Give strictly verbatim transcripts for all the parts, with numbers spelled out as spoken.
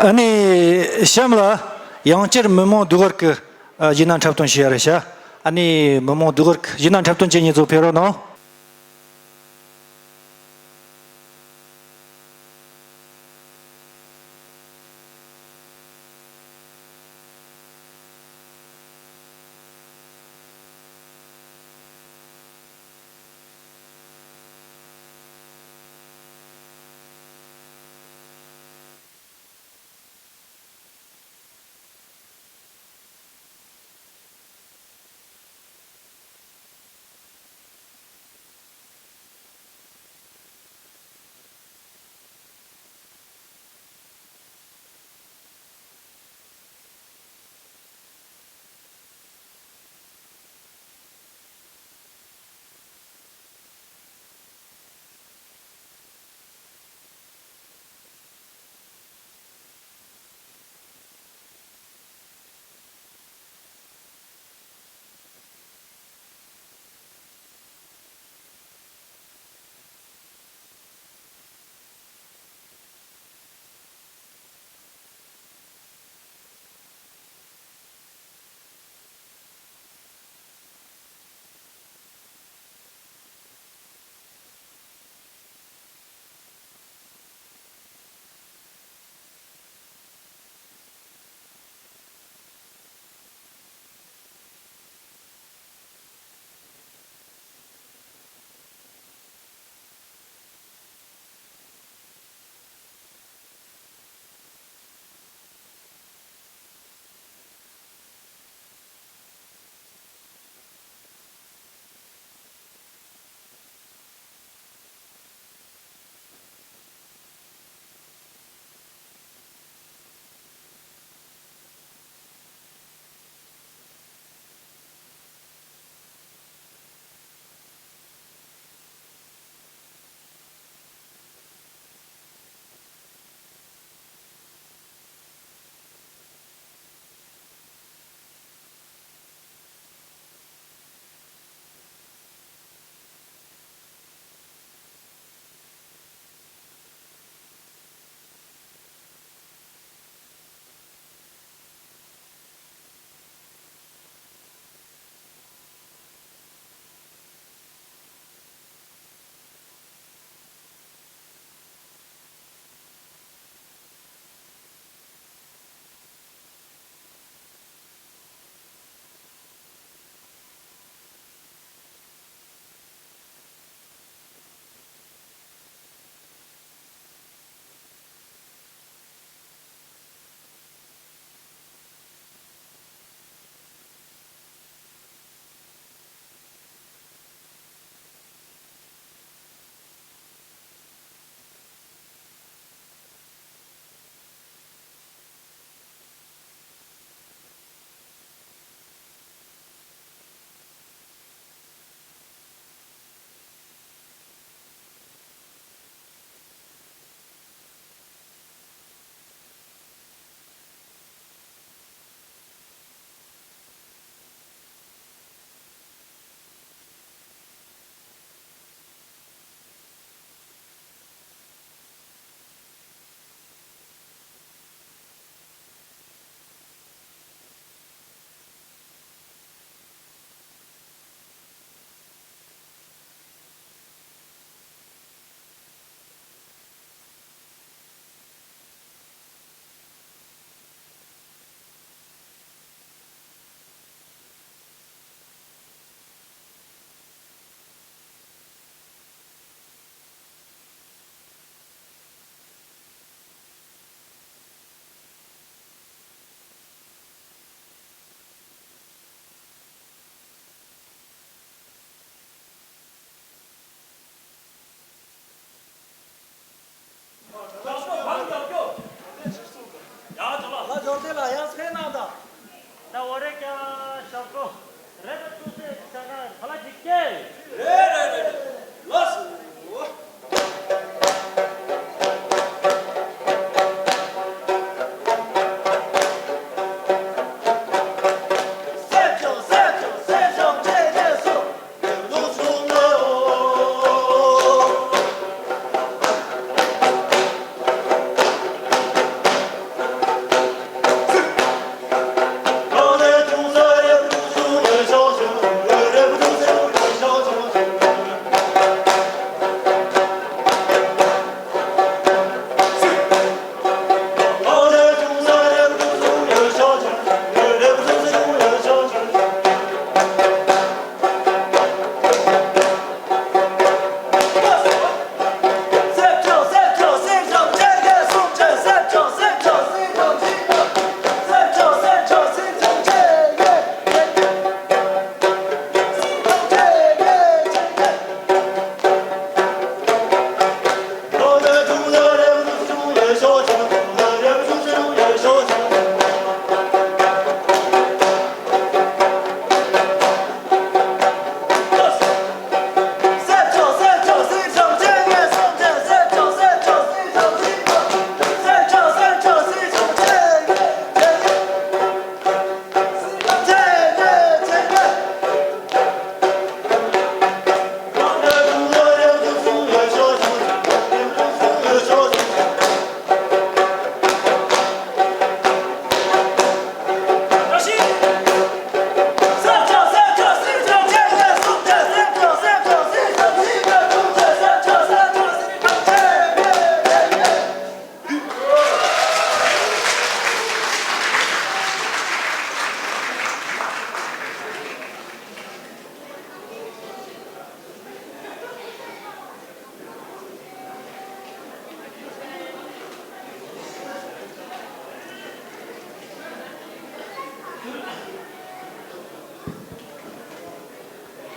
ཨ་ནི་གཤམ་ལ་ཡང་བསྐྱར་མི་མང་ཟློས་གར་གྱི་ཨ་གཞས་སྣ་འཁྲབ་སྟོན་བྱེད་ཡ་རེད་ཤག་ཨ་ནི་མི་མང་ཟློས་གར་གྱི་གཞས་སྣ་འཁྲབ་སྟོན་བྱེད་མཁན་ཚོ་ཕེབས་རོགས་གནང་། ལ་འབྱོར་ལྡན་ལ་ཡང་སེ་གནང་དང་། ད་འོ་རེ་ཀྱང་ཞབས་བྲོ་རེ་རེ་ཏུ་སེ་ཟ་ན་ཕ་ལ་འཇིགས་སྐྱེ། རེད་རེད་རེད། ལགས་སོ།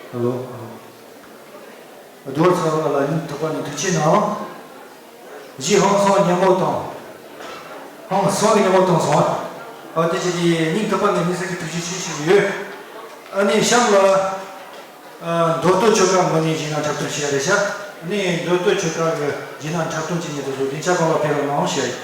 ཧ་ལོ། ཧ་ལོ། བདེ་བར་ཚོགས་པ་ལ་སྙིང་ཐག་པ་ནས་ཐུགས་རྗེ་གནང་། གཞི་ཧང་སང་ཉམས་མོ་དང་། ཧང་སང་གི་ཉམས་མོ་བཏང་སོང་། ཨ། དེ་བྱས་ཏེ་སྙིང་ཐག་པ་ནས་དམིགས་བསལ་གྱི་ཐུགས་རྗེ་ཆེ་ཞུ་གི་ཡོད། ཨ་ནི་གཤམ་ལ། ཨ། མདོ་སྟོད་ཆོལ་ཁ་ངོས་ནས་རྗེས་གནང་འཁྲབ་སྟོན་བྱེད་ཡ་རེད་ཤག་ཨ་ནི་མདོ་སྟོད་ཆོལ་ཁ་གི་རྗེས་གནང་འཁྲབ་སྟོན་བྱེད་མཁན་དེ་ཚོ་སྡིངས་ཆ་སྒང་ལ་ཕེབས་རོགས་གནང་ཞུ་ཡ་ཡིན།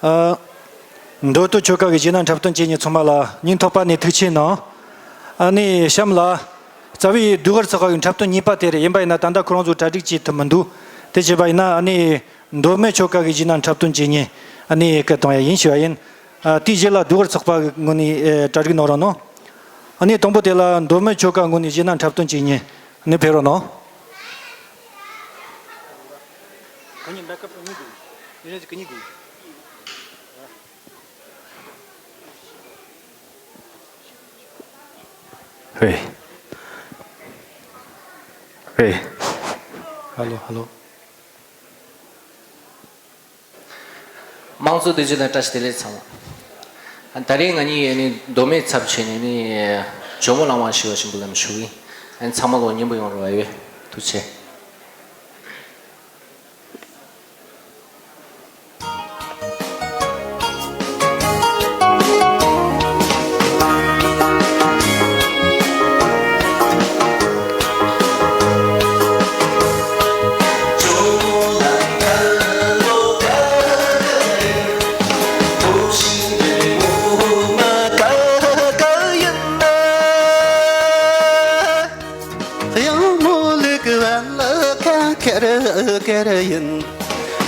ཨ། མདོ་སྟོད་ཆོལ་ཁ་གི་རྗེས་གནང་འཁྲབ་སྟོན་བྱེད་མཁན་ཚང་མ་ལ་སྙིང་ཐག་པ་ནས་ཐུགས་རྗེ་གནང་། ཨ་ནི་གཤམ་ལ། རྩ་བའི་ཟློས་གར་ཚོགས་པ་གི་འཁྲབ་སྟོན་གཉིས་པ་དེ་རེད། ཡིན་པ་ཡིན་ན་ད་ལྟ་ཁོ་རང་ཚོ་གྲ་སྒྲིག་བྱེད་ཐུབ་མི་འདུག་དེ་བྱས་པ་ཡིན་ན་ཨ་ནི། མདོ་སྨད་ཆོལ་ཁ་གི་རྗེས་གནང་འཁྲབ་སྟོན་བྱེད་མཁན་ཨ་ནི་སྐད་གཏོང་ཡ་ཡིན་ཞུ་བ་ཡིན། ཨ། དེའི་རྗེས་ལ་ཟློས་གར་ཚོགས་པ་གི་ངོས་ནས་ཨེ། གྲ་སྒྲིག་གནང་རོགས་གནང་། ཨ་ནི་དང་པོ་དེ་ལ་མདོ་སྨད་ཆོལ་ཁ་ངོས་ནས་རྗེས་གནང་འཁྲབ་སྟོན་བྱེད་མཁན་ཨ་ནི་ཕེབས་རོགས་གནང་། ཧེ། ཧེ། ཧ་ལོ། ཧ་ལོ། དམངས་གཙོ་དུས་ཆེན་དང་བཀྲ་ཤིས་བདེ་ལེགས་ཚང་མ། ད་རེས་ང་གཉིས་ནི་མདོ་སྨད་ཚབ་བྱས་ནས་ནི་ཇོ་མོ་གླང་མ་ཞུ་བ་ཞིམ་པོ་ལ་ཞུ་གི་ཡིན། ཚང་མ་ལོ་མཉེས་པོ་ཡོང་རོགས་ཡོད། ཐུགས་རྗེ་ཆེ། ལ་ཁ་ཁེར་ཁེར་ཡིན།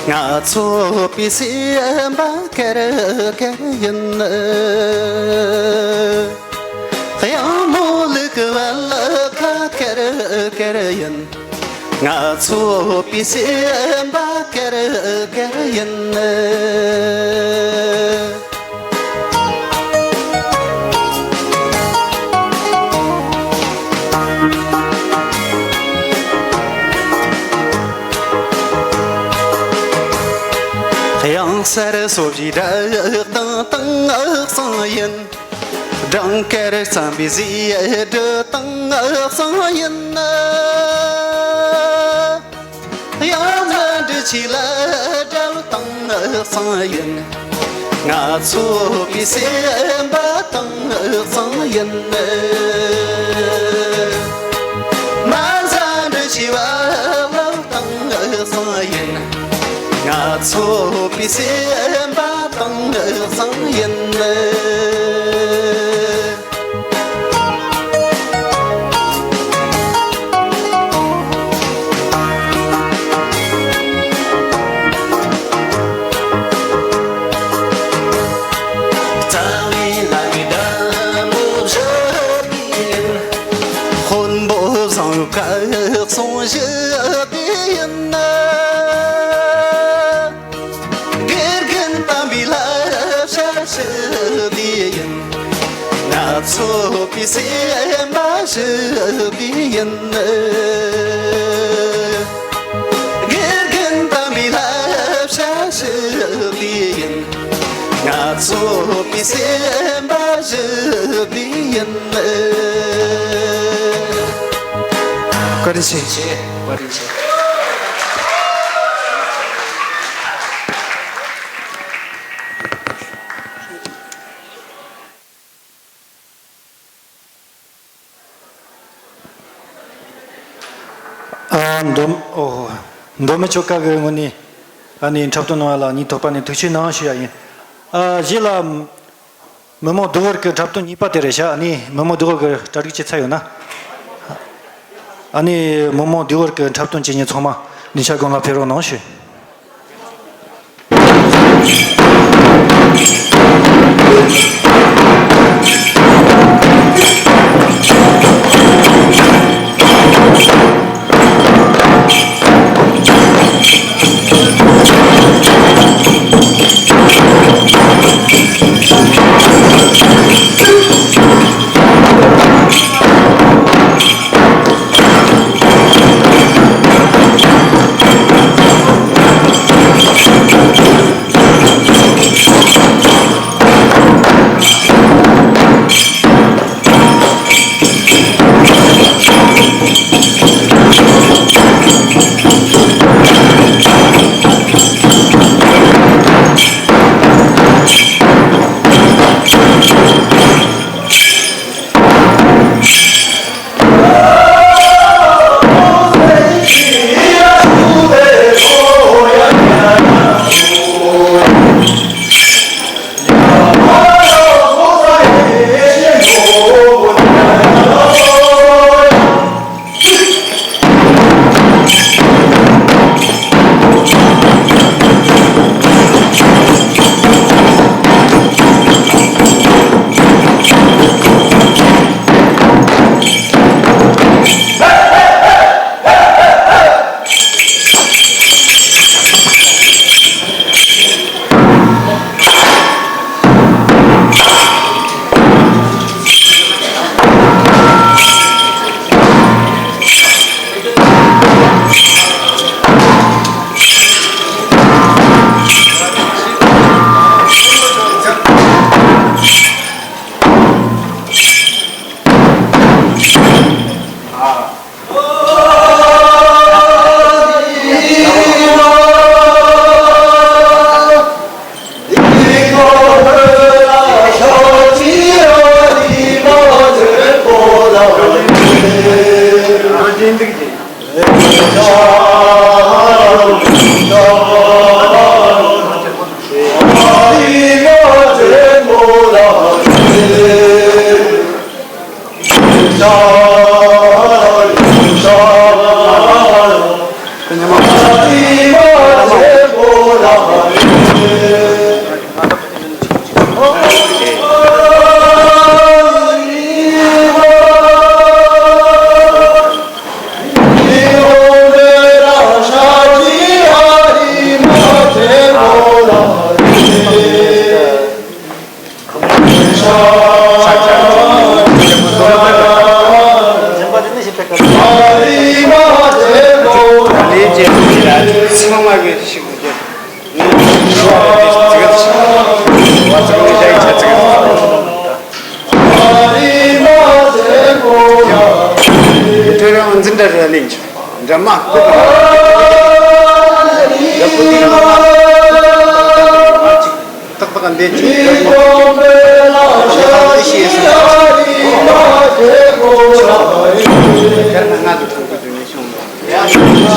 ང་ཚོ་པི་སེམས་པ་ཁེར་ཁེར་ཡིན། གཡང་མོ་ལུག་བལ་ཁ་ཁེར་ཁེར་ཡིན། ང་ཚོ་པི་སེམས་པ་ཀེར་ཀེར་ཡིན། གཡང་གསར་སོ་བཞི་བྲག་དང་དང་གསང་ཡིན། སྦྲང་དཀར་རྩམ་པའི་ཟས་སྦྲུལ་དང་གསང་ཡིན། གཡང་ན་འབྲི་ཆུ་ལ་སྦྲ་དང་གསང་ཡིན། ང་ཚོ་པི་སེམས་པ་དང་གསང་ཡིན། མ་ཟ་འབྲི་ཆུ་བ་བ་དང་གསང་ཡིན། ང་ཚོ་པི་སེམས་པ་དང་གསང་ཡིན། རྩ་བའི་ལ་མི་འདྲ་མོ་བཞི་ཡིན། དཔོན་པོ་བཟང་བཀའ་གསུང་བཞི་དེ་ཡིན། དགེ་རྒན་དམ་པའི་བསླབ་བྱ་ཞུ་བདེ་ཡིན། ང་ཚོ་པི་སེམས་པ་ཞུ་བདེ་ཡིན། དགེ་རྒན་དམ་པའི་བསླབ་བྱ་ཞུ་བདེ་ཡིན། ང་ཚོ་པི་སེམས་པ་ཞུ་བདེ་ཡིན། བཀའ་དྲིན་ཆེ། བཀའ་དྲིན་ཆེ། ཨ། མདོ། ཨོ། མདོ་སྨད་ཆོལ་ཁ་གི་ངོས་ནས་ཨ་ནི་འཁྲབ་སྟོན་གནང་བ་ལ་སྙིང་ཐག་པ་ནས་ཐུགས་རྗེ་གནང་ཞུ་ཡ་ཡིན། ཨ། རྗེས་ལ་མི་མང་བསྡུ་བར་གྱི་འཁྲབ་སྟོན་གཉིས་པ་དེ་རེད་ཤག་ཨ་ནི་མི་མང་བསྡུ་བར་གྱི་གྲ་སྒྲིག་བྱས་ཚར་ཡོད་ན། ཨ་ནི་མི་མང་བསྡུ་བར་གྱི་འཁྲབ་སྟོན་བྱེད་མཁན་ཚང་མ་སྡིངས་ཆ་སྒང་ལ་ཕེབས་རོགས་གནང་ཞུ། མ་ཁོ་ཡ་ཁོ་དེ་ཡང་མ་ཅིག་ཏག་ཏག་འདས་ཅིག་ཡོད་མ་ཁོ་ཞེས་ཧང་དེ་ཤེས་སོང་། ཁྱེད་ང་ང་དུ་ཐུག་གི་དུས་ནས་བྱུང་།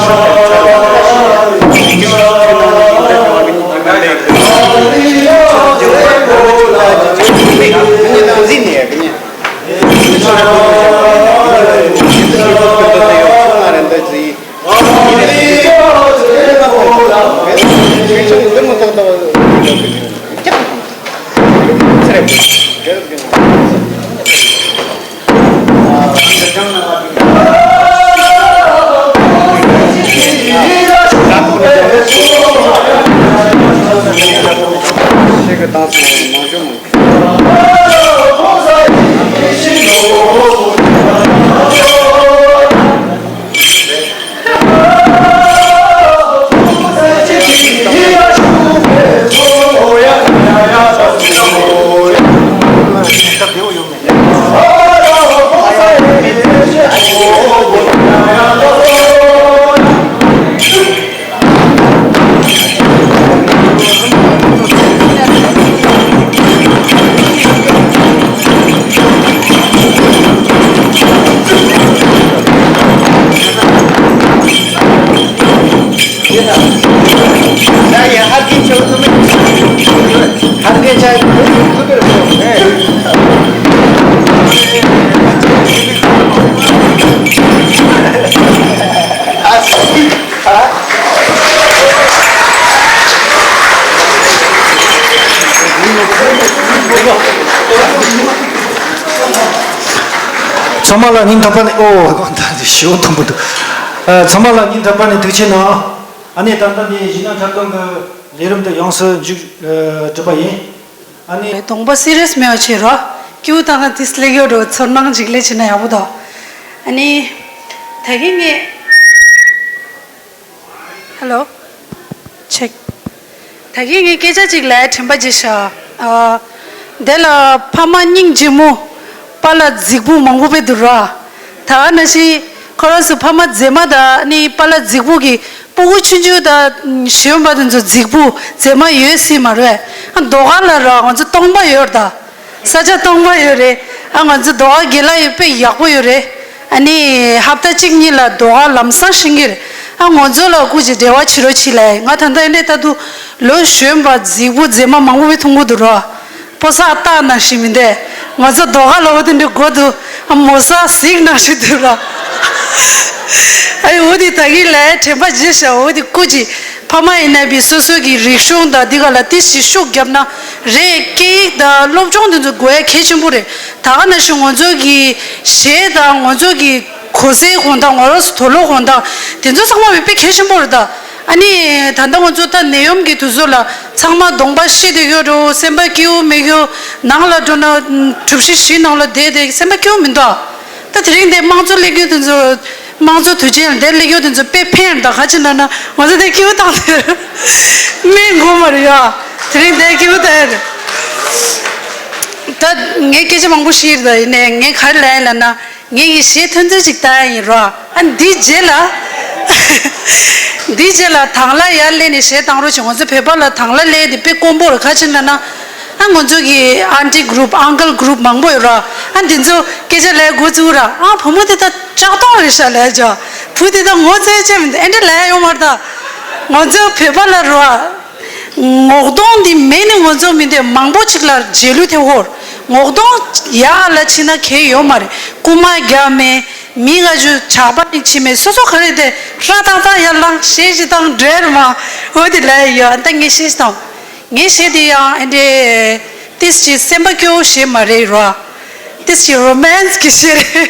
ཚང་མ་ལ་སྙིང་ཐག་པ་ནས། ཨོ། ད་ཞེ་པོ་མཐོན་པོ་འདུག་ཨ། ཚང་མ་ལ་སྙིང་ཐག་པ་ནས་ཐུགས་རྗེ་གནང་། ཨ་ནི་ད་ལྟ་འདི་གཞས་སྣ་འཁྲབ་སྟོན་གྱི་ལས་རིམ་དེ་ཡོངས་སུ་མཇུག་ཨ་གྲུབ་པ་ཡིན། ཨ་ནི། གདོང་པ་སི་རི་ཡས་མེད་པ་བྱེད་རོགས། སྐྱིད་པོ་བཏང་ན་དེ་སླེབས་ཡོད་འགྲོ། ཚོར་སྣང་ཅིག་སླེབས་བྱས་ན་ཡག་པོ་འདུག་ཨ་ནི། ད་གིན་ངས། ཧེ་ལོ། ཆེག་ད་གིན་ངས་སྐད་ཆ་ཅིག་ལབ། དྲན་པ་བརྗེད་ཤག་ཨ། དེ་ལ་ཕ་མ་སྙིང་རྗེ་མོ། པཱ་ལགས་རྫིག་པོ་མང་པོ་དཔེ་འདུག་ར། ད་ནང་བཞིན་ཁོ་རང་ཚོ་ཕ་མ་མཛེས་མ་དང་ནི་པཱ་ལགས་རྫིག་པོ་གི་སྤུ་གུ་ཆུང་ཆུང་དང་གཞོན་པ་དེ་ཚོ་རྫིག་པོ་མཛེས་མ་ཡོད་སྲིད་མ་རེད། ཨ། རྡོ་ཁ་ལ་ར་ང་ཚོ་སྟོང་པ་ཡོད་རེད་ད། ས་ཆ་སྟོང་པ་ཡོད་རེད། ཨ། ང་ཚོ་རྡོ་ཁ་དགེ་ལགས་ཡོད། དཔེ་ཡག་པོ་ཡོད་རེད། ཨ་ནི་ཧབ་ཏ་གཅིག་གཉིས་ལ་རྡོ་ཁ་ལམ་སང་ཤེས་ཀྱི་རེད། ཨ། ང་ཚོ་ལ་སྐུ་མཁྱེན་འབྲེལ་བ་བྱེད་རོགས་བྱེད་ལབ། ང་ད་ལྟ་ཨེ་འདྲས་ལྟ་དུས་ལོ་གཞོན་པ་རྫིག་པོ་མཛེས་མ་མང་པོ་དཔེ་མཐོང་གི་འདུག་ར། ཕོ་གསར་སྟག་ནང་བཞིན་མི་འདུག་ང་ཚོ་རྡོ་ཁ་ལ་འོ་དེ་འདྲ་དགོས་འདུག་ཨ། མོ་གསར་གཟིག་ནང་བཞིན་འདུག་ར། ཨ། འོ་དེ་ད་གིན་ལབ། དྲན་པ་བརྗེད་ཤག་འོ་དེ་སྐུ་མཁྱེན། ཕ་མ་ཡིན་ན་བི་སོ་སོ་གི་རིག་གཞུང་དང་འདི་ག་ལ་ཏོག་ཙམ་ཤུགས་བརྒྱབ་ན་རེད། སྐད་ཡིག་དང་སློབ་སྦྱོང་དེ་ཚོ་དགོས་ཡ་གལ་ཆེན་པོ་རེད། ད་ག་ནང་བཞིན་ང་ཚོ་གི་གཞས་དང་ང་ཚོ་གི་གོ་སའི་དགོང་དག་ང་རང་ཚོ་དུག་ལོག་དགོང་དག་དེ་ཚོ་ཚང་མ་བས་དཔེ་གལ་ཆེན་པོ་རེད་ད། ཨ་ནི་ད་ལྟ་ང་ཚོ་ད་ནད་ཡོམ་གྱི་དུས་ཚོད་ལ་ཚང་མ་གདོང་པ་ཤི་བསྡད་ཡོད་འགྲོ། སེམས་པ་སྐྱིད་པོ་མེད་ཡོད། ནང་ལ་འགྲོ་ན་གྲུ་བཞི་བཞིའི་ནང་ལ་བསྡད་དེ་སེམས་པ་སྐྱིད་པོ་མི་འདུག་ད་དེ་རིང་འདི་དམངས་གཙོ་སླེབས་མཁན་དེ་ཚོ། དམངས་གཙོ་དུས་ཆེན་ལ་འདིར་སླེབས་ཡོད་དེ་ཚོ་དཔེ་ཕན་ད། ག་ཅི་ན་ན་ང་ཚོ་འདིར་སྐྱིད་པོ་བཏང་སྟེ་མི་དགོས་མ་རེད་ཡ། དེ་རིང་འདིར་སྐྱིད་པོ་བཏང་ཡ་རེད། ད་ངས་སྐད་ཆ་མང་པོ་བཤད་རེད། ད་ཡིན་ནའི་ངས་ག་རེ་ལབ་ཡིན་ལབ་ན། ངས་ཀྱི་གཞས་ཐོན་རྩིས་ཅིག་བཏང་ཡ་ཡིན་རོ། ཨ། འདིའི་རྗེས་ལ། འདིའི་རྗེས་ལ་དང་བླངས་ཡར་སླེབས་ནས་གཞས་བཏང་རོགས་བྱེད། ང་ཚོ་བོད་པ་ལ་དང་བླངས་སླེབས་དེ་དཔེ་དཀོན་པོ་རེད། ག་ཅི་ན་ན། ཨ། ང་ཚོ་གི་ཨན་ཊི་གུ་རུབ་ཨང་ཀལ་གུ་རུབ་མང་པོ་ཡོད་ར། ཨ། འདི་ཚོ་སྐད་ཆ་ལས་འགོ་བཙུགས་ར། ཨ། བུ་མོ་དེ་ད་ལྕགས་གདོང་རེད་ཤག་ལས་ཅོ། བུ་དེ་ད་ངོ་ཚ་ཅན་མི་འདུག་ཨེ་འདྲ་ལས་ཡོང་མ་རེད་ད། ང་ཚོ་བོད་པ་ལ་རོ། ངོ་གདོང་འདི་མེད་ནི་ང་ཚོ་མི་འདུག་མང་པོ་ཅིག་ལ་རྗེས་ལུས་ཐེབས་ཧོར། ངོ་གདོང་ཡག་ལ་ཕྱིན་ན་གལ་ཡོད་མ་རེད། རྐུ་མ་རྒྱག་མེད། མི་ང་ཚོ་ཇག་པ་ནི་ཕྱི་མེད། སོ་སོ་ག་རེ་དེ་ཧྲ་ཏག་ཏག་ཡར་ལངས་གཞས་ཅིག་བཏང་འགྲོ་ར་མ། འོ་དེ་ལས་ཡོད། ཨ། ད་ངས་གཞས་ཅིག་བཏང་། ངའི་གཞས་དེ་ཡང་ཨེ་འདྲས་ཏིས་ཀྱི་སེམས་པ་སྐྱོ་བོ་གཞས་མ་རེད་རོ། ཏིས་ཀྱི་རོ་མན་སི་གི་གཞས་རེད།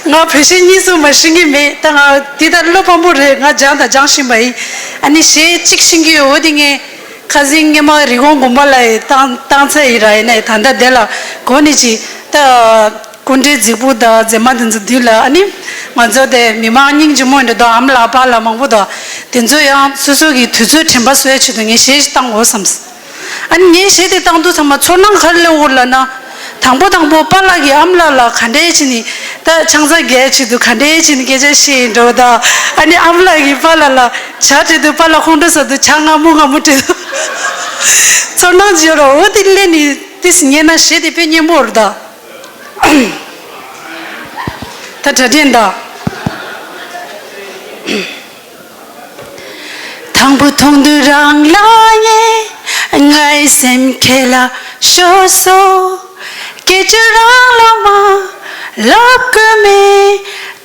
ང་བོད་གཞས་གཉིས་གསུམ་མ་ཤེས་ཀྱི་མེད། ད་ང་འདི་ལྟར་བློ་ཕམ་པོ་རེད། ང་སྦྱངས་དང་སྦྱང་བཞིན་པ་ཡིན། ཨ་ནི་གཞས་གཅིག་ཤེས་ཀྱི་ཡོད། འོ་དེ་ངས་ཁ་སང་སྔོན་མ་རི་ཀོན་དགོན་པ་ལ་ཡི་བཏང་བཏང་ཚར་ཡི་ར། ཡིན་ནའི་ད་ལྟ་དེ་ལ་གོ་ནི་ཅི་ད། སྐུ་མགྲོན་རྫིག་པོ་དང་མཛེས་མ་དེ་ཚོ་འདུས་ལ། ཨ་ནི་ང་ཚོ་དེ་མི་མང་སྙིང་རྗེ་མོ་འདྲ་དང་ཨ་མ་ལགས་པཱ་ལགས་མང་པོ་དང་དེ་ཚོ་ཡང་སོ་སོ་གི་དུས་ཚོད་དྲན་པ་གསོ་ཡ་ཆེད་དུ་ངས་གཞས་ཤིག་བཏང་དགོས་བསམས། ཨ་ནི་ངས་གཞས་དེ་བཏང་དུས་ཚང་མ་ཚོར་སྣང་ག་རེ་སླེབས་ཡོད་ལབ་ན། དང་པོ་དང་པོ་པཱ་ལགས་ཀྱིས་ཨ་མ་ལགས་ལ་ག་འདྲས་བྱས་ནས་ ད་ཆང་ས་རྒྱལ་ཆེད་དུ་ག་འདྲའི་བྱས་ནས་སྐད་ཆ་བཤད་ཡིན་འགྲོ་ད། ཨ་ནི་ཨ་མ་ལགས་ཀྱིས་པཱ་ལགས་ལ་ཇ་སྤྲད་དུས་པཱ་ལགས་ཁོང་ཁྲོ་ཟ་དུས་ཇ་མངར་མོ་མངར་མོ་སྤྲད་དུས་ཚོར་སྣང་ཅིག་ཡོད་ར། འོ་དེ་ལས་ནི་ཏིས་ཉན་ན་གཞས་དེ་དཔེ་སྙན་པོ་རེད་ད། ད་གྲ་སྒྲིག་ད། དང་པོ་མཐོང་དུས་རང་ལ་ངས། ངའི་སེམས་ཁྱེད་ལ་ཤོར་སོང་། སྐད་ཅིག་རང་ལ་མ་ལབ་དགོས་མེད་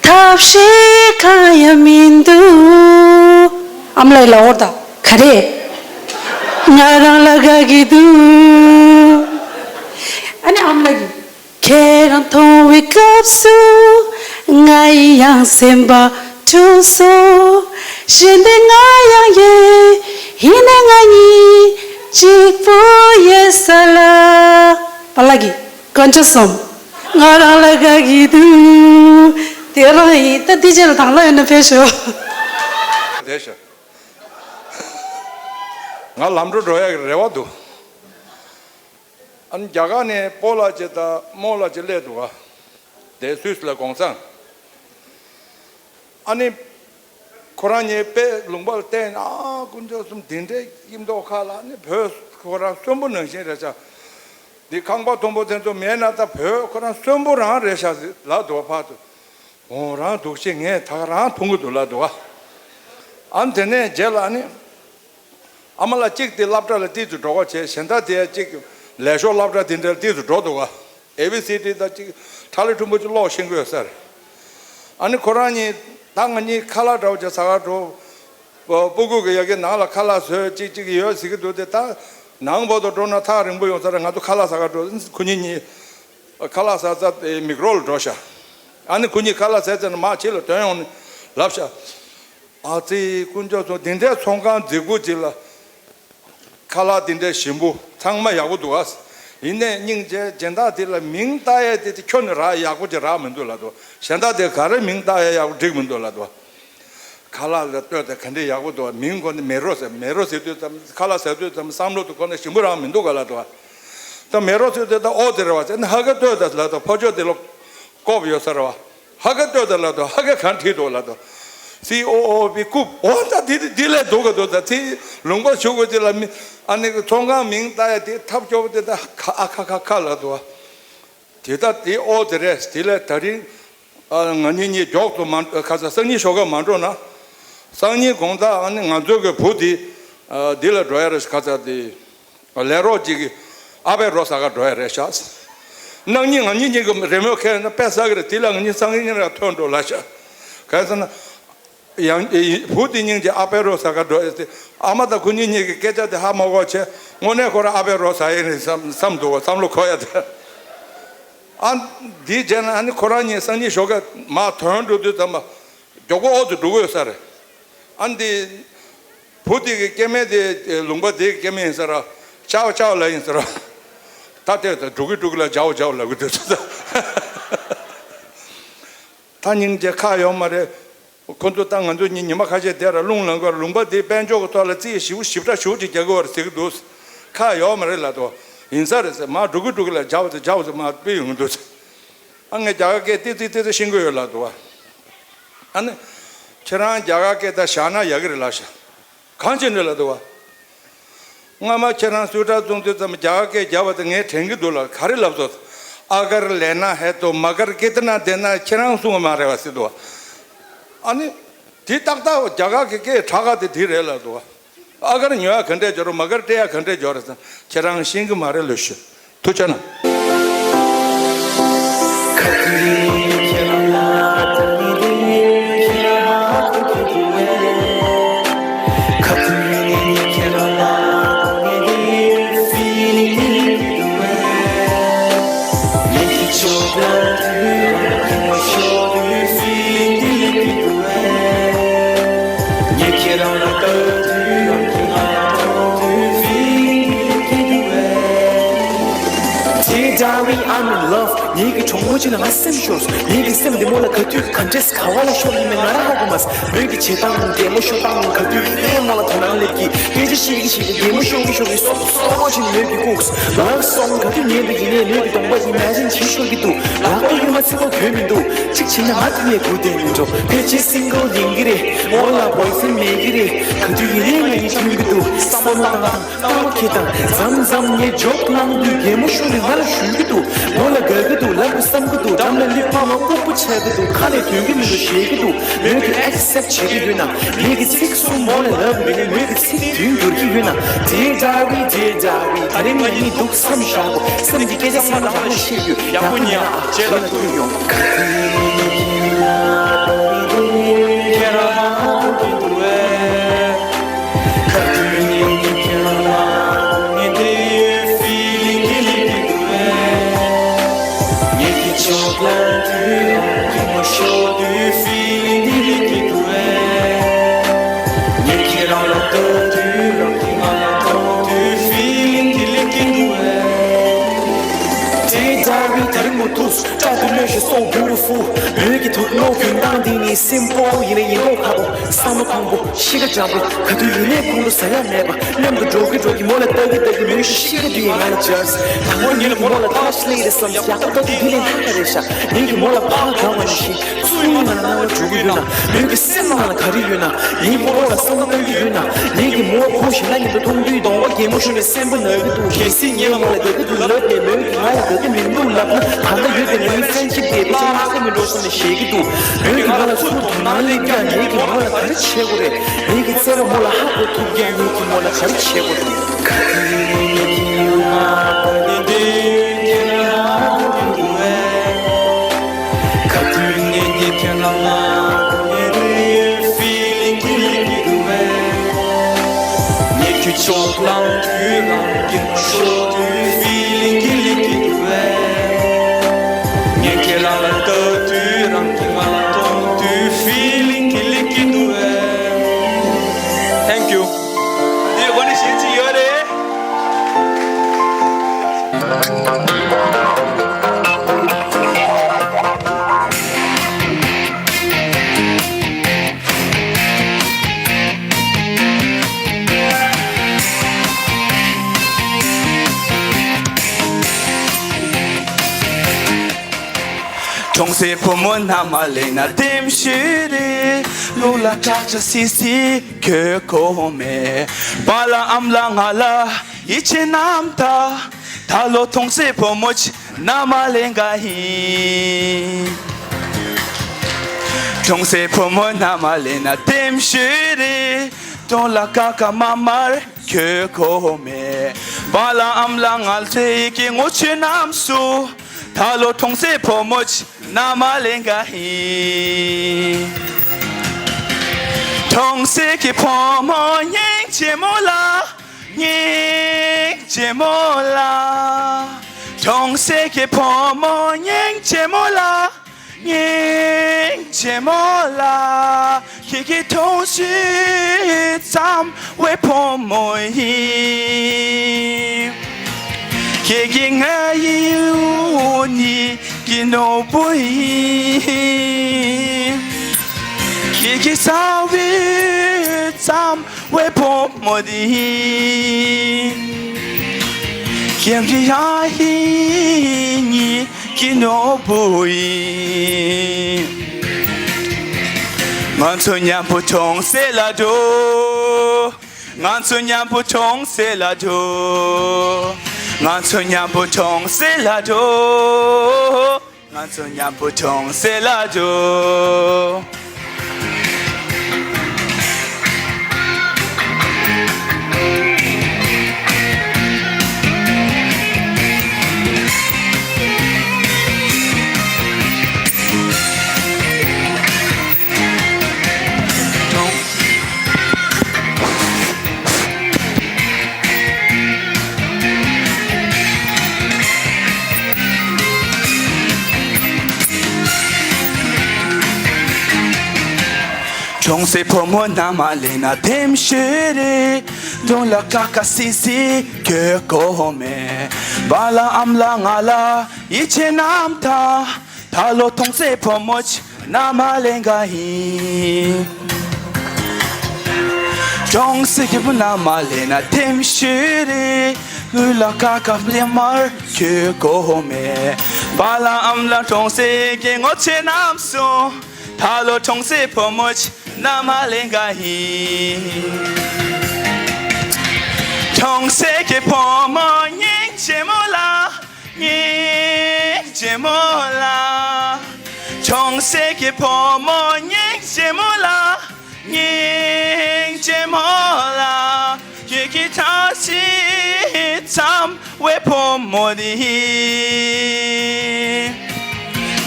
ཐབས་ཤེས་གང་ཡང་མི་འདུག་ཨ་མ་ལགས་ལ་འོར་ད་ག་རེ། ང་རང་ལ་དགའ་གི་འདུག་ཨ་ནི་ཨ་མ་ལགས་ཀྱིས། ཁྱེད་རང་མཐོང་བའི་སྐབས་སུ་ང་ཡི་ཡང་སེམས་པ་འཁྲུགས་སོང་། གཞན་དེ་ང་ཡང་ཡོད། ཡིན་ནའི་ང་གཉིས་གཅིག་པུ་ཡོད་ས་ལ། པཱ་ལགས་ཀྱིས་དཀོན་མཆོག་གསུམ། ང་རང་ལ་དགའ་གི་འདུག་དེ་རང་ཡིན། ད་འདི་རྗེས་ལ་དང་བླངས་ཡོད་ན་ཕེབས་ཤོག་བསྡད་ཤག་ང་ལམ་འགྲོ་འགྲོ་ཡག་གི་རེ་བ་འདུག་ཨ་ནི་རྒྱ་གར་ནས་སྤོ་ལགས་ཅིག་དང་རྨོ་ལགས་ཅིག་སླེབས་འདུག་ག་དེ་སུད་སི་ལ་གུང་སེང་། ཨ་ནི་ཁོ་རང་གཉིས་དཔེ་ལུང་པ་ལ་བལྟས་ནས། ཨ་དཀོན་མཆོག་གསུམ། འདི་འདྲའི་སྐྱིད་མདོག་ཁ་ལ་ནི་བོད་ཁོ་རང་གསོན་པོ་ནང་བཞིན་རེད་ཤག་འདི་ཁང་པ་མཐོན་པོ་དེ་ཚོ་མེད་ན་ད་བོད་ཁོ་རང་གསོན་པོ་རང་རེད་ཤག་ལབ་འདུག་ཕར་ཚུར། འོ་རང་སྡུག་ཤེས་ངས་ད་ག་རང་མཐོང་གི་འདུག་ལབ་འདུག་ཨ་ནི་དེ་ནས་རྗེས་ལ་ཨ་ནི། ཨ་མ་ལགས་གཅིག་དེ་སློབ་གྲྭ་ལ་ཏོག་ཙམ་འགྲོ་དགོས་བྱས། གཞན་དག་དེ་གཅིག་ལས་ཞོར་སློབ་གྲྭ་དེ་འདྲ་ལ་ཏོག་ཙམ་འགྲོ་འདུག་ག་ཨེ་བི་སི་ཌི་དང་གཅིག་ཁྲ་ལི་ཁྲུམ་པོ་གཅིག་ཀློག་ཤེས་ཀྱི་ཡོད་ས་རེད། ཨ་ནི་ཁོ་རང་གཉིས་ད་ང་གཉིས་ཁ་ལག་འདྲ་བོ་ཅིག་ཟ་གར་འགྲོ། སྤུ་གུ་གི་ཡ་གི་ནང་ལ་ཁ་ལག་བཟོས་གཅིག་གཅིག་ཡོད་ཟེར་གྱི་འདུག་དེ་ད་ནང་བར་དུ་འགྲོ་ན་ཐག་རིང་པོ་ཡོང་ས་རེད། ང་ཚོ་ཁ་ལག་ཟ་གར་འགྲོ། ཁོ་གཉིས་གཉིས་ཁ་ལག་ཟ་ས་དེ་མིག་རོ་ལ་འགྲོ་ཤག་ཨ་ནི་ཁོ་གཉིས་ཁ་ལག་ཟས་ཚར་ནས་མར་ཕྱི་ལ་ཐོན་ཡོང་ནས་ལབ་ཤག་ཨ་ཙི། དཀོན་མཆོག་གསུམ། འདི་འདྲའི་ཚོང་ཁང་མཛེས་པོ་ཅིག་ལ་ཁ་ལག་འདི་འདྲའི་ཞིམ་པོ་ཚང་མ་ཡག་པོ་འདུག་ཨ། ཡིན་ནའི་སྙིང་རྗེ། སྦྱིན་བདག་དེ་ལ་མིང་བཏགས་ཡས་དེ་དེ་ཁྱོན་ནས་རག་ཡག་པོ་ཅིག་རག་མི་འདུག་ལབ་འདུག་གཞན་དག་དེ་ག་རེ་མིང་བཏགས་ཡས་ཡག་པོ་འགྲིག་མི་འདུག་ལབ་འདུག་ཁ་ལག་ལ་ལྟོས་ཏེ་ག་འདྲའི་ཡག་པོ་འདུག་མིང་ཁོ་ནས་མེ་རོ་ཟེར། མེ་རོ་ཟེར་དུས་ཙམ། ཁ་ལག་ཟ་དུས་ཙམ་བསམ་བློ་དེ་ཁོ་ནས་ཞིམ་པོ་རང་མི་འདུག་ག་ལབ་འདུག་ད་མེ་རོ་ཟེར་དུས་ད་ཨོ་དེ་རེད་བ་ཟེར་ནས་ཧ་གི་ལྟོས་ད་ལབ་འདུག་ཕོ་ཅོག་དེ་ལ་ཀོབ་ཡོད་ས་རེད་བ། ཧ་གི་ལྟོས་ད་ལབ་འདུག་ཧ་གི་གང་བྲིས་འདུག་ལབ་འདུག་སི་ཨོ་ཨོ་བི་ཀུབ། འོ་ད་དེ་དེ་ལས་སྡུག་གི་འདུག་ད་དེ་ལུང་པ་ཆུང་ངུ་དེ་ལ་མི་ཨ་ནི་ཚོང་ཁང་མིང་བཏགས་ཡ་དེ་ཐབས་སྐྱོ་པོ་དེ་ད་ཁ་ཨ་ཁ་ཁ་ཁ་ལབ་འདུག་དེ་ད་དེ་ཨོ་དེ་རེད། དེ་ལས་ད་རིང་ཨ་ང་གཉིས་གཉིས་མགྱོགས་སུ་མ་ཁ་ས་སང་ཉིན་ཞོགས་ཀ་མ་འགྲོ་ན། སང་ཉིན་དགོང་དག་ཨ་ནི་ང་ཚོ་གི་བུ་དེ་ཨ་འདི་ལ་འགྲོ་ཡ་རེད། ཁ་ས་དེ་ལས་རོགས་གཅིག་གི་ཨ་ཕའི་རོ་ཟ་ག་འགྲོ་ཡ་རེད་ཤག་གནངས་ཉིན་ང་གཉིས་གཉིས་ཀྱི་རེ་མོས་ཁེལ་ན་དཔེ་ཟ་གི་རེད། དེ་ལ་ང་གཉིས་སང་ཉིན་ར་ཐོན་འགྲོ་ལབ་ཤག་གང་ཟེར་ན། ཡང་བུ་དེ་སྙིང་རྗེ། ཨ་ཕའི་རོ་ཟ་ག་འགྲོ་ཡ་དེ་ཨ་མ་དང་ཁོ་གཉིས་གཉིས་ཀྱི་སྐད་ཆ་དེ་ཧ་མ་གོ་བྱས། དངོས་གནས་ཁོ་རང་ཨ་ཕའི་རོ་ཟ་ཡིན་རེད་བསམ་བསམ་འདུག་བསམ་བློ་འཁོར་ཡ་དེ། ཨ་འདི་བྱས་ན་ཨ་ནི་ཁོ་རང་གཉིས་སང་ཉིན་ཞོགས་ཀ་མར་ཐོན་འགྲོ་དུས་ཙམ་པ་མགྱོགས་པོ་ཨོ་དེ་འགྲོ་གི་ཡོད་ས་རེད། ཨ་འདི་བུ་དེ་གི་སྐྱེ་དམན་དེ་ལུང་པ་དེ་གི་སྐྱེ་དམན་ཡིན་ས་ར། ཅའོ་ཅའོ་ལབ་ཡིན་ས་ར། ད་ལྟོས་ད་འགྲོ་གི་འགྲོ་གི་ལ་ཇའོ་ཇའོ་ལབ་གི་འདུག་ད་སྙིང་རྗེ་ཁག་ཡོད་མ་རེད། ཁོ་ཚོ་ད་ང་ཚོ་གཉིས་ཉི་མ་ཁ་ཤས་དེ་ར་རླུང་ལངས་གི་ར། ལུང་པ་དེའི་དཔལ་འབྱོར་གྱི་ཐོག་ལ་རྩིས་ཞིབ་ཞིབ་ཕྲ་ཞིབ་ཅིག་རྒྱག་གི་བར་ཟེར་གི་འདུག་ཁག་ཡོད་མ་རེད་ལབ་འདུག་ཡིན་ས་རེད་ཟེར། མར་འགྲོ་གི་འགྲོ་གི་ལ་ཇའོ་ཟེར་ཇའོ་ཟེར་མར་སྤེལ་ཡོང་གི་འདུག་ཨ་ངས་རྒྱ་གར་སྐད་ཏི་ཙི་ཏི་ཙི་ཤེས་ཀྱི་ཡོད་ལབ་འདུག་ཨ་ནི་ཁྱེད་རང་རྒྱ་གར་སྐད་ད་བཞག་ན་ཡག་གི་རེད་ལབ་ཤག་གང་བྱས་ནས་ལབ་འདུག་བ། སྔ་མ་ཁྱེད་རང་སུ་ཊར་བཙོང་དུས་ཙམ་རྒྱ་གར་སྐད་རྒྱབ་པ་དེ་ངས་དྲན་གྱི་འདུག་ལ། ག་རེ་ལབ་སོང་། ཨ་གར་ལེ་ན་ཧེ་ཏོ་མ་གར་ཀི་ཏི་ན་དེ་ན་ཁྱེད་རང་གསུང་བ་མ་རེད་བ་ཟེར་འདུག་བ། ཨ་ནི་དེ་ཏག་ཏག་རྒྱ་གར་གྱི་སྐད་དྲག་ག་དེ་དེ་རེད་ལབ་འདུག་བ། ཨ་གར་ཉོ་ཡ་ག་འདྲས་འབྱོར་རོ། མ་གར་སྤྲད་ཡ་ག་འདྲས་འབྱོར་རེད་ཟེར། ཁྱེད་རང་ཤེས་ཀྱི་མ་རེད་ལོས་ཤོད། ཐུགས་རྗེ་གནང་། Darling, I'm in love. ངེད་ཀྱི་གྲོགས་མོ་གཅིག་ལ་ང་སེམས་ཤོར་སོང་། ངེད་ཀྱི་སེམས་འདི་མོ་ལ་ག་དུས་ག་འདྲས་ག་བ་ལ་ཤོར་ཡིན་མིན་ང་རང་ཧ་གོ་མ་སོང་། མོས་ཀྱི་བྱེད་སྟངས་གད་མོ་ཤོར་སྟངས་ག་དུས་ཡིན་ནའི་མོ་ལ་དོ་སྣང་སླེབས་ཀྱི། སྐད་ཆ་བཤད་ཀྱི་བཤད་ཀྱི་གད་མོ་ཤོར་གྱི་ཤོར་གྱི་སོ་སོ་བོ་ཆེ་མོས་ཀྱི་ལྐུགས། Love song ག་དུས་ཉན་འདུག་ཡིན་ནའི་མོས་ཀྱི་གདོང་པ་ཡིན་ན་ཅིན་ཕྱི་ཤོར་གྱི་འདུག་ལག་པ་གཡོན་མ་ཚིག་པ་གོ་མི་འདུག་གཅིག་བྱས་ན་ང་དེ་ནས་གོ་བདེ་མི་འགྲོ། ཕལ་ཆེར་single ཡིན་གྱི་རེད། མོ་ལ་boyfriend མེད་ཀྱི་རེད། ག་དུས་ཡིན་ནའི་ང་གཉིས་མཐུན་གྱི་འདུག་བསམ་བློ་བཏང་དང་། ལྟ་བ་ཁྱེད་དང་མཚམས་མཚམས་ངས་ཇོག་བླངས་དུས་གད་མོ་ཤོར་ནས་ང་ལ་ཞུས་ཀྱི་འདུག་མོ་ལ་དགའ་གི་འདུག་ལབ་དགོས་བསམ་གི་འདུག་འགྲམ་ལ་ལིབ་བྷམ་ལྐུགས་པ་ཆགས་ཀྱི་འདུག་ཁ་ནས་དོན་གྱི་མི་འདུག་ཞེད་ཀྱི་འདུག་མོས་ཀྱི་accept བྱེད་ཀྱི་ཡོད་ན། ངེད་ཀྱི་ཚིག་གསུམ་མོ་ལ་ལབ་ཡོད་ན་མོས་ཀྱི་ཚིག་བདུན་འགྱུར་གྱི་ཡོད་ན། Dear diary, dear diary, ད་རིང་ང་གཉིས་འདུག་བསམ་བཞག་གོ། སེམས་ཀྱི་སྐད་ཆ་ཚང་མ་རང་ལ་བཤད་རྒྱུ་ཡག་པོ་ཉར་ཨ། རྗེས་ལ་ཐུག་ཡོང་། དེ་ལྟར་བའི་དེ་རིང་མུ་མཐུད་བཀྲ་ཏི་ལོས་ཤིག so beautiful། མོས་ཀྱི་ཐུགས་ནོར་གྱོན་སྟངས་འདི་ནི་simple ཡིན་ན་ཡིན་མདོག་ཁ་པོ། བསམ་བློ་ཕངས་པོ་གཤིས་ཀ་འཇམ་པོ། ག་དུས་ཡིན་ནའི་ཁོང་ཁྲོ་ཟ་ཡ་མེད་པ། མཉམ་དུ་འགྲོ་གི་འགྲོ་གི་མོ་ལ་ལྟ་གི་ལྟ་གི་མོའི་གཤིས་ཀ་འདི་ཡིན་ང་ལ་འཇར། དང་པོ་ཉིད་ཀྱི་མོ་ལ་ཐག་ཤི་ལེ་རེ་བསམ་ཡག་པོ་ལྟ་གི་འདི་ལས་ལྷག་ག་རེད་ཤག་ངེད་ཀྱི་མོ་ལ་ཕར་དགའ་བ་ནི་ཤི། སུ་ཡིན་ང་ལ་རྣ་བ་འགྲོ་གི་ཡོད་ན། མོའི་གི་སེམས་ནང་ལ་ག་རེ་ཡོད་ན། ངེད་ཀྱི་ཨོ་ལ་བསམ་བློ་གཏོང་གི་ཡོད་ན། ངེད་ཀྱི་མོ་ཁོ་གཞན་དག་མཉམ་དུ་མཐོང་དུས་གདོང་པ་གད་མོ་ཤོར་ནས་སེམས་པ་ན་གི་འདུག་གལ་སྲིད་ངས་ང་ལ་དགའ་གི་འདུག་ལབ་ནས་མོས་ཀྱིས་ང་ལ་དགའ་གི་མི་འདུག་ལབ་ན། ད་ལྟ་ཡོད་དེ་ང་གཉིས་friendship དེ་ཕལ་ཆེར་ལྷག་གི་མི་འགྲོ་བསམ་ནས་ཞེད་ཀྱི་འདུག་མོས་ཀྱིས་ང་ལ་ཚུར་དོ་སྣང་སླེབས་ཀྱང་ངེད་ཀྱི་མོ་ལ་ག་རེ་བྱེད་དགོས་རེད། ངེད་ཀྱི་བརྩེ་བ་མོ་ལ་ཧ་གོ་ཐུབ་ཀྱང་ངེད་ཀྱི་མོ་ལ་ག་རེ་བྱེད་དགོས་རེད། Thank you. འདི་དགོན་ནས་གཞན་གཅིག་ཡོད་རེད། གྲོང་གསེབ་བུ་མོ་མནའ་མ་ལེན་ན་ལྟེམ་ཤོད་རེད། ལུག་ལ་སྐྲག་ཆ་སི་སི་གྱོད་ཁོམ་མེད། པཱ་ལགས་ཨ་མ་ལགས་ང་ལ་ཡིད་ཆེས་གནང་དང་། ད་ལོ་གྲོང་གསེབ་བུ་མོ་ཆེ་མནའ་མ་ལེན་ག་ཡིན། གྲོང་གསེབ་བུ་མོ་མནའ་མ་ལེན་ན་ལྟེམ་ཤོད་རེད། གདོང་ལ་ཀ་ཀ་མ་མར་གྱོད་ཁོམ་མེད། པཱ་ལགས་ཨ་མ་ལགས་ང་ཚོའི་གི་ངོ་ཆོས་རྣམས་སུ། ད་ལོ་གྲོང་གསེབ་བུ་མོ་ཆེ་མནའ་མ་ལེན་ག་ཡིན། གྲོང་གསེབ་ཀྱི་བུ་མོ་སྙིང་རྗེ་མོ་ལ། སྙིང་རྗེ་མོ་ལ། གྲོང་གསེབ་ཀྱི་བུ་མོ་སྙིང་རྗེ་མོ་ལ། སྙིང་རྗེ་མོ་ལ། ཁྱེད་ཀྱི་གྲོང་གསེབ་གཙང་བའི་བུ་མོ་ཡིན། ཁྱེད་ཀྱི་ང་ཡི་འུ་ནི་གི་ནོར་བུ་ཡིན། ཁྱེད་ཀྱི་གཙང་བའི་གཙང་བའི་བུ་མོ་འདི། ཁྱེད་ཀྱི་ཡ་ཧི་ཉི་གི་ནོར་བུ་ཡིན། ང་ཚོ་མཉམ་པོ་གྲོང་གསེབ་ལ་འགྲོ། ང་ཚོ་མཉམ་པོ་གྲོང་གསེབ་ལ་འགྲོ། ང་ཚོ་མཉམ་པོ་གྲོང་གསེབ་ལ་འགྲོ། ང་ཚོ་མཉམ་པོ་གྲོང་གསེབ་ལ་འགྲོ། གྲོང་གསེབ་ཕོ་མོ་མནའ་མ་ལེན་ན་ཐེམ་ཤེས་རེད། དུང་ལ་ཀ་ཀ་སི་སི་གྱོད་གོ་མེད། པཱ་ལགས་ཨ་མ་ལགས་ང་ལ་ཡིད་ཆེས་གནང་དང་། ད་ལོ་གྲོང་གསེབ་ཕོ་མོ་ཆེ་མནའ་མ་ལེན་ག་ཡིན། གྲོང་གསེབ་ཀྱི་བུ་མནའ་མ་ལེན་ན་ཐེམ་ཤེས་རེད། དུང་ལ་ཀ་ཀ་ལེན་མར་གྱོད་གོ་མེད། པཱ་ལགས་ཨ་མ་ལགས་གྲོང་གསེབ་ཀྱི་ངོ་ཆེ་རྣམ་གསུམ། ད་ལོ་གྲོང་གསེབ་ཕོ་མོ་ཆེ་མནའ་མ་ལེན་ག་ཡིན། གྲོང་གསེབ་ཀྱི་ཕོ་མོ་སྙིང་རྗེ་མོ་ལ། སྙིང་རྗེ་མོ་ལ། གྲོང་གསེབ་ཀྱི་ཕོ་མོ་སྙིང་རྗེ་མོ་ལ། སྙིང་རྗེ་མོ་ལ། ཁྱེད་ཀྱི་ཐབས་ཤེས་ཙམ་བའི་ཕོ་མོ་དེ།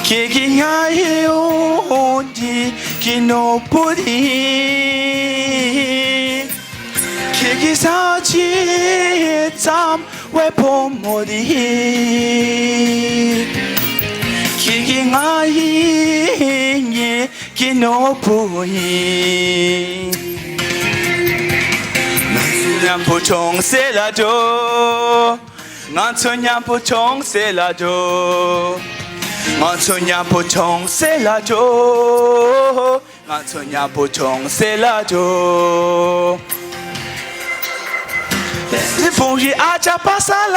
ཁྱེད་ཀྱི་ང་ཡི་འོ་འདི་གི་ནོར་བུ་དེ། ཁྱེད་ཀྱི་ས་ཆ་ཙམ་བའི་ཕོ་མོ་དེ། ཁྱེད་ཀྱི་ང་ཡི་ཉེ་གི་ནོར་བུ་ཡིན། ང་ཚོ་མཉམ་པོ་གྲོང་གསེབ་ལ་འགྲོ། ང་ཚོ་མཉམ་པོ་གྲོང་གསེབ་ལ་འགྲོ། ང་ཚོ་མཉམ་པོ་གྲོང་གསེབ་ལ་འགྲོ། ང་ཚོ་མཉམ་པོ་གྲོང་གསེབ་ལ་འགྲོ། དེ་བོང་རི་ཨ་ཅག་པ་ས་ལ།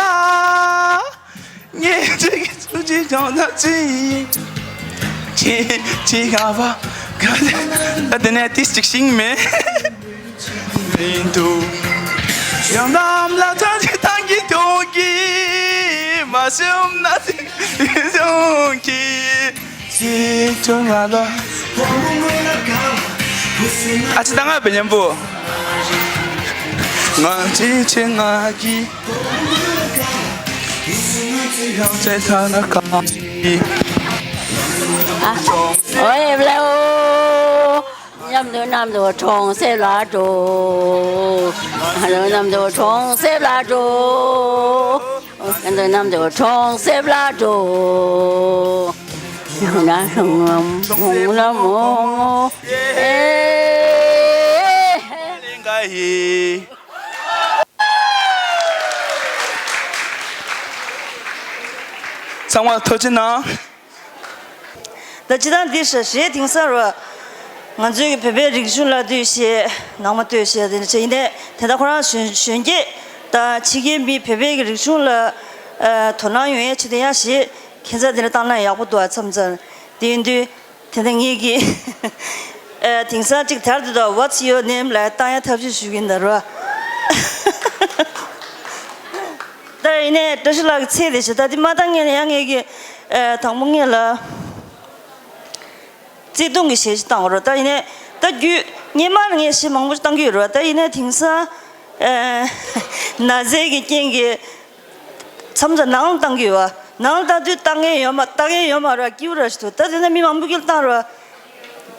ངས་ཁྱེད་ཀྱི་ཚུལ་གྱིས་ཀྱང་ན་ཅི་ཡིན། ཁྱེད་ཀྱིས་ག་བ་ག་ད་དེ་ནས་ཏིས་ཅིག་ཤིང་མེད། མི་འདུག་ཡང་ནམ་ལ་ཐང་གི་ཐང་གི་ཐོང་གི་མ་ཤུམ་ན་ཏིང་ཡུན་ཐོང་གི། ཨ་ཅི་ད་ང་བེ་ཉམ་པོ། ང་ཅི་ཆེ་ང་གི། ཡང་ཚེ་ཐ་ན་གང་གི། ཨ། ཨོ་ཡེ་བླ་འོ། མཉམ་དུ་མཉམ་དུ་གྲོང་གསེབ་ལ་འགྲོ། མཉམ་དུ་མཉམ་དུ་གྲོང་གསེབ་ལ་འགྲོ། མཉམ་དུ་མཉམ་དུ་གྲོང་གསེབ་ལ་འགྲོ། ཡང་ན་ཧྲུང་ལམ་ཧྲུང་ལམ་ཧྲུང་། ཨེ། ཚང་མ་ཐུགས་རྗེ་གནང་། ད་སྤྱིར་བཏང་འདི་ཧྲ་ཞེས་དེང་སང་རུ་ང་ཚོའི་བོད་པའི་རིག་གཞུང་ལ་ལྟོས་ཤེས་ནང་མ་ལྟོས་ཤེས་དེ་འདྲ་བྱས་ཡིན་ནའི་དེ་ལྟར་ཁོ་རང་གཞོན་གཞོན་སྐྱེས་དང་ཕྱི་རྒྱལ་མི་བོད་པའི་གི་རིག་གཞུང་ལ་ཨ་དོ་སྣང་ཡོང་ཡས་ཆེད་དུ་ཡང་ཞེས་ཁྱད་མཚར་དེ་འདྲ་བཏང་ན་ཡག་པོ་འདུག་ཨ། མཚམས་མཚམས་དེ་ཡིན་དུས་དེ་ལྟར་ངེད་ཀྱིས་ཨ་དེང་སང་གཅིག་དར་དུ་དང་What's your name ལ་བཏང་ཡ་ཐབས་ཤེས་ཞུ་གི་ཡིན་ད་རུ། ད་ཡིན་ནའི་བཀྲ་ཤིས་ལགས་ཀྱི་ཚེ་དེ་བྱས་ད་དེ་མ་བཏང་ངེས་ནས་ཡང་ངེད་ཀྱི་ཨ་དང་པོ་ངེད་ལ་བརྩེ་དུང་གི་གཞས་ཤིག་བཏང་བ་རེད། ད་ཡིན་ནའི་ད་རྒྱུད་སྔོན་མ་ལ་ངས་གཞས་མང་པོ་ཞིག་བཏང་གི་ཡོད་རེད། ད་ཡིན་ནའི་དེང་སང་ཨ་ན་ཚའི་གི་རྐྱེན་གྱིས་མཚམས་མཚམས་ནང་ལ་བཏང་གི་ཡོད་པ། ནང་ལ་བཏང་དུས་བཏང་མཁན་ཡོད་མ་བཏང་མཁན་ཡོད་མ་རེད། སྐྱིད་པོ་ར་ཞིག་འདུག་ད་དེ་ནས་མི་མང་པོ་ཀྱིས་བཏང་རེད།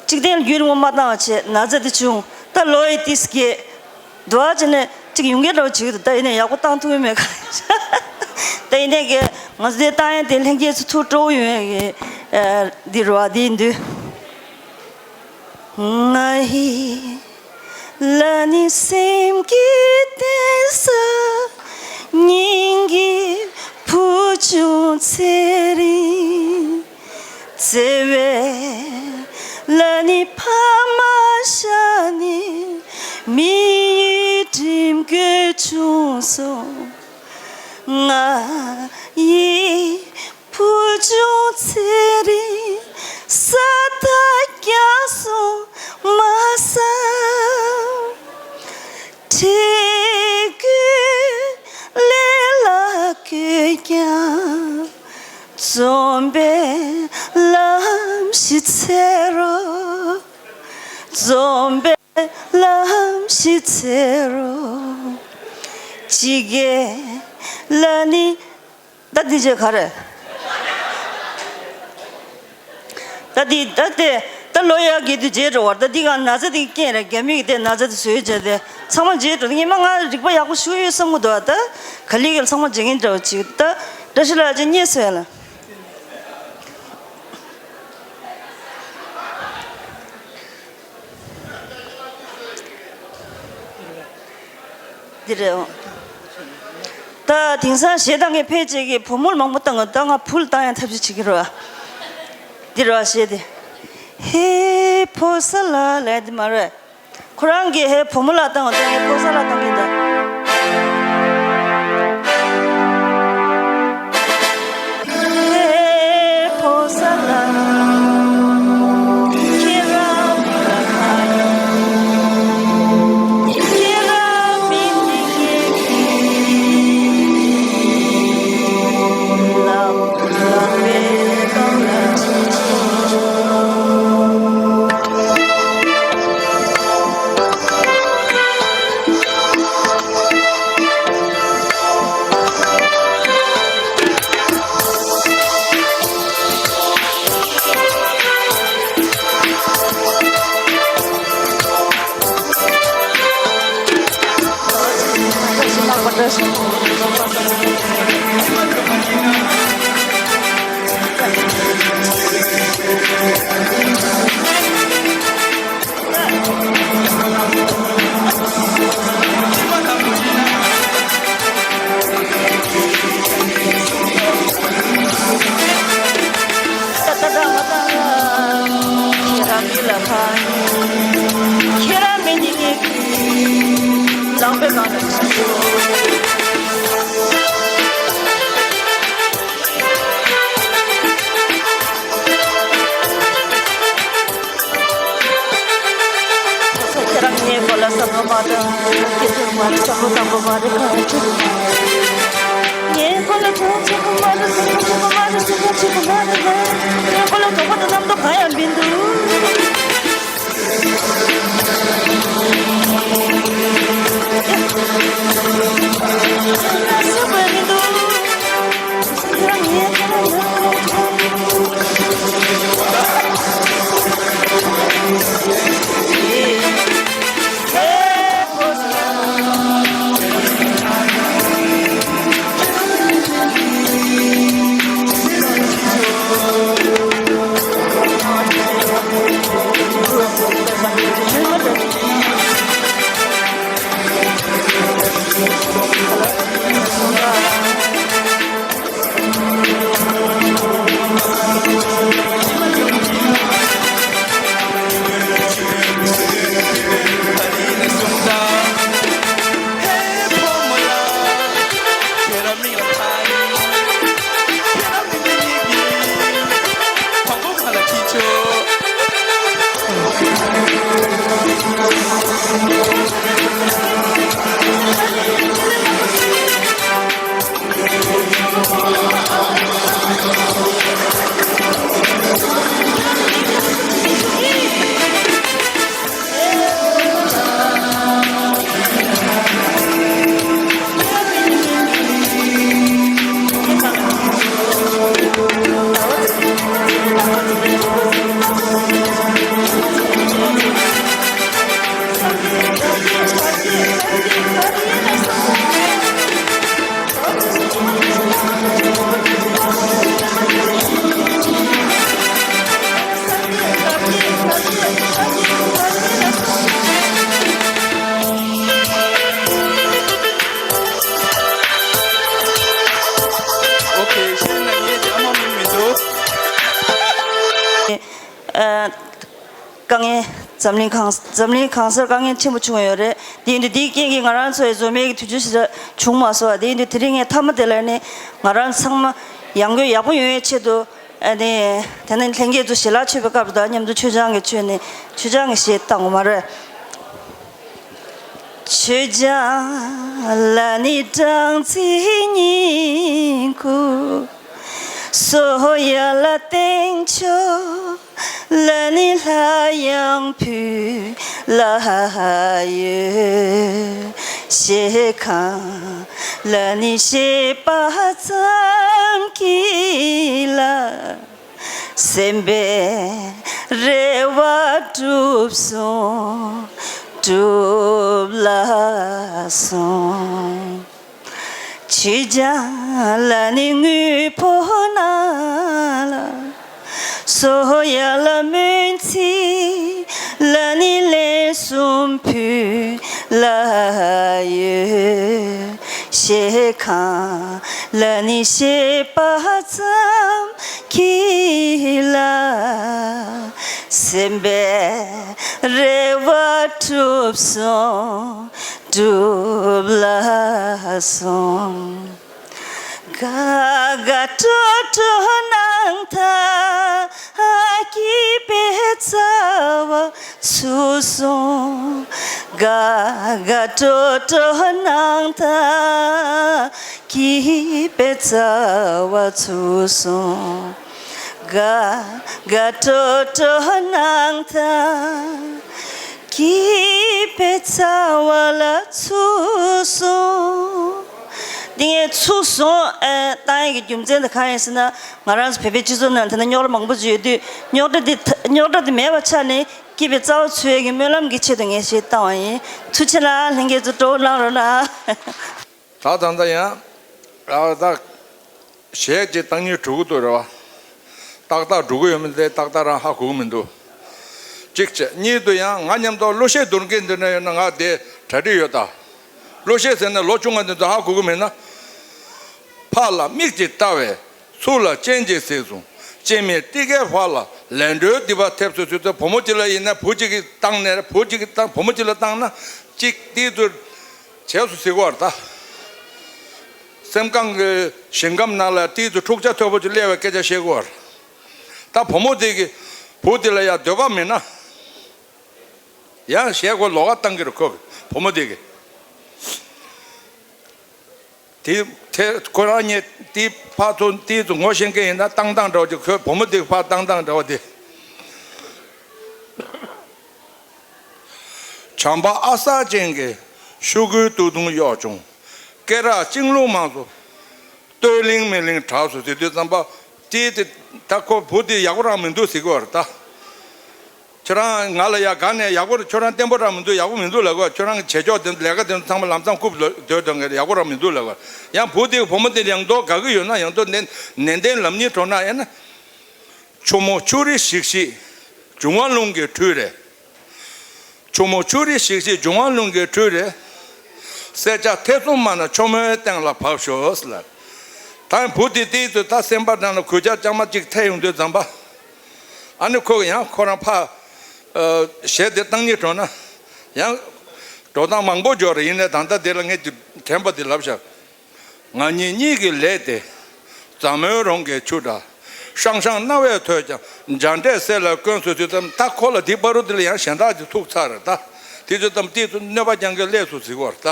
གཅིག་བརྟན་རྒྱུན་རིང་པོ་མ་བཏང་བ་བྱས་ན་ཚ་དེ་བྱུང་། ད་ལོ་ཡི་ཏིས་སྐྱེས། འདུག་བྱས་ནས་གཅིག་ཡོང་གི་འདྲ་བོ་བྱེད་ཀྱི་འདུག་ད་ཡིན་ནའི་ཡག་པོ་བཏང་ཐུབ་ཀྱི་མེད་ག་ད་ཡིན་ནའི་གི་ང་ཚོ་དེ་བཏང་ཡ་དེ་ལྷན་རྒྱས་ཚོ་ཐུགས་སྤྲོ་བོ་ཡོང་ཡ་གི་ཨ་འདི་རེད་བ། འདི་ཡིན་དུས། ང་ཡི་ལ་ནི་སེམས་ཀྱི་གཏད་ས་སྙིང་གི་བུ་ཆུང་ཚེ་རིང་། བརྩེ་བའི་ལ་ནི་ཕ་མ་ཤ་ནི་མི་ཡི་འགྲིམ་བཀོད་བྱུང་སོང་། ང་ཡི་བུ་ཆུང་ཚེ་རིང་ས་མཐའ་རྒྱ་སོང་མ་བསམ། བྲེལ་དགོས་ལས་ལ་བཀོད་ཀྱང་། འཛོམས་པའི་ལམ་ཞིག་འཚོལ་རོགས། འཛོམས་པའི་ལམ་ཞིག་འཚོལ་རོགས། ཅི་གེ་ལ་ནི། ད་འདི་རྗེས་ག་རེ། ད་འདི་ད་དེ་ད་ལོ་ཡར་རྒས་དུས་རྗེས་འགྲོ་བར། ད་འདི་ག་ན་ཚ་འདི་རྐྱེན་རེད། རྒྱ་མི་གི་དེ་ན་ཚ་དེ་བཟོས་བྱས་ཏེ་ཚང་མ་རྗེས་འགྲོ། ངས་མ་ང་རིག་པ་ཡག་པོ་ཞུ་ཡོད་བསམ་གི་འདུག་ད་ག་ལེ་གི་ཚང་མ་རྗེས་ངན་འདྲ་བོ་ཅིག་ད་བཀྲ་ཤིས་ལགས་ཅིག་བརྙས་སོང་ཡ་ལ། འདི་རེད། ད་དེང་སང་གཞས་བཏང་མཁན་ཕལ་ཆེར་གྱིས་བུ་མོར་མང་པོ་བཏང་གི། ད་ང་བུ་ལ་བཏང་ཡང་ཐབས་ཤེས་བྱེད་ཀྱི་རེད་བ། འདི་རེད་བ། གཞས་དེ། ཧེ་ཕོ་ས་ལ་ལབ་ཡ་དེ་མ་རེད། ཁོ་རང་གིས་ཧེ་བུ་མོ་ལ་བཏང་བ་དང་ཧེ་ཕོ་ས་ལ་བཏང་གི་འདུག། ཧེ་ཕོ་ས་ལ། ཁྱེད་རང་མི་ལ་ཁ་ཡོང་། ཁྱེད་རང་མི་འདི་ངེད་ཀྱི་ལག་ལག་པའི་སྒང་ལ་ཁྲིད་ཆོག། ཁྱེད་རང་ངའི་སྐོར་ལ་བསམ་བློ་མ་བཏང་། ཁྱེད་ཚོར་མ་རེད། བསམ་བློ་བཏང་དགོས་མ་རེད། གང་ཆེ། ངའི་སྐོར་ལ་ཐུགས་ཆེ་གི་མ་རེད། སེམས་ཆེ་གི་མ་རེད། སེམས་ཆེ་གི་མ་རེད། ངའི་སྐོར་ལ་དོགས་པ་དང་རྣམ་རྟོག་གང་ཡང་མི་འདུག། སེམས་པ་མི་འདུག། ཨོ་ཁེ། གཞས་ལ་ངས་དེ་ཨ་མ་མིན་མི་འདུག། ཨ། དཀའ་ངལ། འཛམ་གླིང་གང་འཛམ་གླིང་གང་སར་དཀའ་ངལ་ཆེན་པོ་བྱུང་ཡོད་རེད། དེ་ཡིན་དུས་དེའི་རྐྱེན་གྱིས་ང་རང་ཚོའི་འཛོམས་ཡས་ཀྱི་དུས་ཚོད་ཞིག་བྱུང་མ་སོང་བ། དེ་ཡིན་དུས་དེ་རིང་ངས་མཐའ་མ་དེ་ལ་ནི་ང་རང་ཚང་མ་ཡང་སྒོས་ཡག་པོ་ཡོང་ཡས་ཆེད་དུ། ཨ་ནི། དེ་ནས་ལྷན་རྒྱས་ཚོ་ཞལ་ལག་མཆོད་པའི་སྐབས་དང་མཉམ་དུ་མཆོད་ཆང་གི་མཆོད་ནས་མཆོད་ཆང་གི་གཞས་བཏང་བ་མ་རེད། མཆོད་ཆང་ལ་ནི་སྦྲང་རྩི་སྙིང་ཁུ། སོ་ཡ་ལ་སྟེང་ཕྱོགས་ལ་ནི་ལྷ་ཡང་ཕུལ་ལ་ཡོད། ཞེས་གང་ལ་ནི་ཞེས་པ་ཙམ་གྱིས་ལ། སེམས་པའི་རེ་བ་གྲུབ་སོང་། གྲུབ་ལ་སོང་། མཆོད་ཆང་ལ་ནི་དངོས་པོ་ན་ལ། སོ་ཡ་ལ་སྨོན་ཚིག་ལ་ནི་ལན་གསུམ་ཕུལ་ ལ་ཡོད། ཞེས་གང་ལ་ནི་ཤེས་པ་ཙམ་གྱིས་ལ། སེམས་པའི་རེ་བ་གྲུབ་སོང་། གྲུབ་ལ་སོང་། དགའ་དགའ་སྤྲོ་སྤྲོ་སྣང་དག་སྐྱིད་པའི་རྩ་བ་ཚུགས་སོང་། དགའ་དགའ་སྤྲོ་སྤྲོ་སྣང་དག་སྐྱིད་པའི་རྩ་བ་ཚུགས་སོང་། དགའ་དགའ་སྤྲོ་སྤྲོ་སྣང་དག་སྐྱིད་པའི་རྩ་བ་ལ་ཚུགས་སོང་། འདི་ངས་ཚུགས་སོང་ཨེ་བཏང་ཡས་ཀྱི་རྒྱུ་མཚན་དེ་གང་ཡིན་ཟེར་ན། ང་རང་ཚོ་བོད་པའི་སྤྱི་ཚོགས་ནང་དེ་འདྲ་རྙོག་དྲ་མང་པོ་ཅིག་ཡོད་དུས། རྙོག་དྲ་དེ་རྙོག་དྲ་དེ་མེད་པ་ཆགས་ནས་སྐྱིད་པའི་རྩ་བ་ཚུགས་ཡས་ཀྱི་སྨོན་ལམ་གྱི་ཆེད་དུ་ངས་ཞིག་བཏང་བ་ཡིན། ཐུགས་རྗེ་གནང་། ལྷན་རྒྱས་ཚོ་སྤྲོ་བོ་གནང་རོགས་གནང་། ད་ད་ལྟ་ཡང་ཨ་ད་གཞས་ཅིག་བཏང་སྙིང་འདོད་ཀྱི་འདུག་རེད་བ། ཏག་ཏག་འགྲོ་གི་ཡོད་མེད་དེ་ཏག་ཏག་རང་ཧ་གོ་གི་མི་འདུག་གཅིག་བྱས། གཉིས་དུ་ཡང་ང་མཉམ་དུ་གླུ་གཞས་བསྡུར་མཁན་འདི་འདྲ་ཡོད་ན་ང་དེ་གྲ་སྒྲིག་ཡོད་ད། གླུ་གཞས་ཟེར་ན་ལོ་ཆུང་བ་འདི་ཚོ་ཧ་གོ་གི་མེད་ན། ཕར་ལ་མིག་ཅིག་ལྟ་བས་ཚུར་ལ་སྤྱན་གཅིག་གཟིགས་སོང་། སྐྱེ་དམན་སྤྲི་ཀའི་བར་ལ་ལན་གྲོའི་སྡིག་པ་ཐེབས་སོང་ཟེར་ཚུལ། བུ་མོ་གཅིག་ལ་ཡིན་ན་བུ་གཅིག་གིས་བཏང་ནས་བུ་གཅིག་གིས་བཏང་བུ་མོ་གཅིག་ལ་བཏང་ན་གཅིག་དེའི་ཚུལ་བྱས་སོང་ཟེར་གོ་བར་ད། སེམས་ཁམས་ཀྱི་ཞིང་ཁམས་ནང་ལ་དེའི་ཚུལ་འཁྲུག་ཆ་མཐོ་པོ་ཅིག་སླེབས་པའི་སྐད་ཆ་བཤད་གོ་བར། ད་བུ་མོ་དེ་གིས་བུ་དེ་ལ་ཡང་འདོད་པ་མེད་ན། ཡང་གཞས་ཁོ་ལོགས་ཀ་བཏང་གི་རེད་ཁོ་གི་བུ་མོ་དེ་གིས། དེ་དེ་ཁོ་རང་ཉིད་དེ་ཕར་ཚུར་དེ་ཚོ་ངོ་ཤེས་མཁན་ཡིན་ན་བཏང་སྟངས་འདྲ་བོ་ཅིག་ཁོའི་བུ་མོ་དེ་གི་ཕར་བཏང་སྟངས་འདྲ་བོ་དེ། བྱམས་པ་ཨ་གསར་ཅན་གྱི་ཤོག་གུའི་སྟོད་ཐུང་གཡོགས་བྱུང་། སྐེ་རགས་གཅིན་ལུག་མང་སོ། སྟོད་ལིང་མི་ལིང་དྲགས་སོ་ཟེར་དུས་ཙམ་པ། དེ་དེ་ད་ཁོ་བུ་དེ་ཡག་པོ་རང་མི་འདུག་ཟེར་གི་བ་རེད་ད། ཁྱོད་རང་ང་ལ་ཡ་ག་ནས་ཡག་པོ་རེད། ཁྱོད་རང་བརྟན་པོ་རང་མི་འདུག་ཡག་པོ་མི་འདུག་ལབ་གི་བ། ཁྱོད་རང་གི་བྱེད་ཕྱོགས་དེ་ལས་ཀ་དེ་ཚང་མ་ལམ་སང་རྐུབ་སྡོད་དོན་གི་ཡག་པོ་རང་མི་འདུག་ལབ་གི་བ། ཡང་བུ་དེ་གི་བུ་མོ་དེ་ཡང་དོ་དགའ་གི་ཡོད་ན་ཡང་དོ་ནན་ནན་ཏན་ལམ་གཉིས་གྲོགས་ན་ཡིན་ན། ཆུ་མོ་ཆུ་རི་ཞིག་ཞིག་འབྱུང་བ་རླུང་གི་ཁྲོད་རེད། ཆུ་མོ་ཆུ་རི་ཞིག་ཞིག་འབྱུང་བ་རླུང་གི་ཁྲོད་རེད། སེར་ཆ་ཐེ་ཚོམ་མ་ན་ཆུ་མོའི་སྟེང་ལ་བབས་ཤོག་ཟེར་ལ། ད་བུ་དེ་དེའི་ཚོད་ད་སེམས་པ་ནང་ལ་གོད་ཆག་བཅངས་མ་གཅིག་ཐེ་ཡོང་དུས་ཙམ་པ། ཨ་ནི་ཁོ་གི་ཡང་ཁོ་རང་ཕ། གཞས་དེ་བཏང་སྙིང་འདོད་ན། ཡང་། འགྲོ་སྟངས་མང་པོ་འབྱོར་རེད། ཡིན་ནའི་ད་ལྟ་དེ་ལ་ངས་དྲན་པ་དེ་ལབ་བཞག་ང་གཉིས་གཉིས་ཀྱི་ལས་དེ། རྫ་མོའི་རོང་གི་ཆུ་འདྲ། ཧྲང་ཧྲང་རྣ་བས་ཐོས་ཀྱང་འཇའ་འབྲས་གསེར་ལ་བསྐོན་སོ་དུས་ཙམ་ད་ཁོ་ལ་དེ་བར་དུ་དེ་ལ་ཡང་གཞན་དག་ཅིག་ཐུག་ཚར་རེད་ད། དེ་ཚོ་ཙམ་དེ་ཚོ་གནོད་པ་ཀྱང་གི་ལས་སུ་གཟིགས་བར་ད།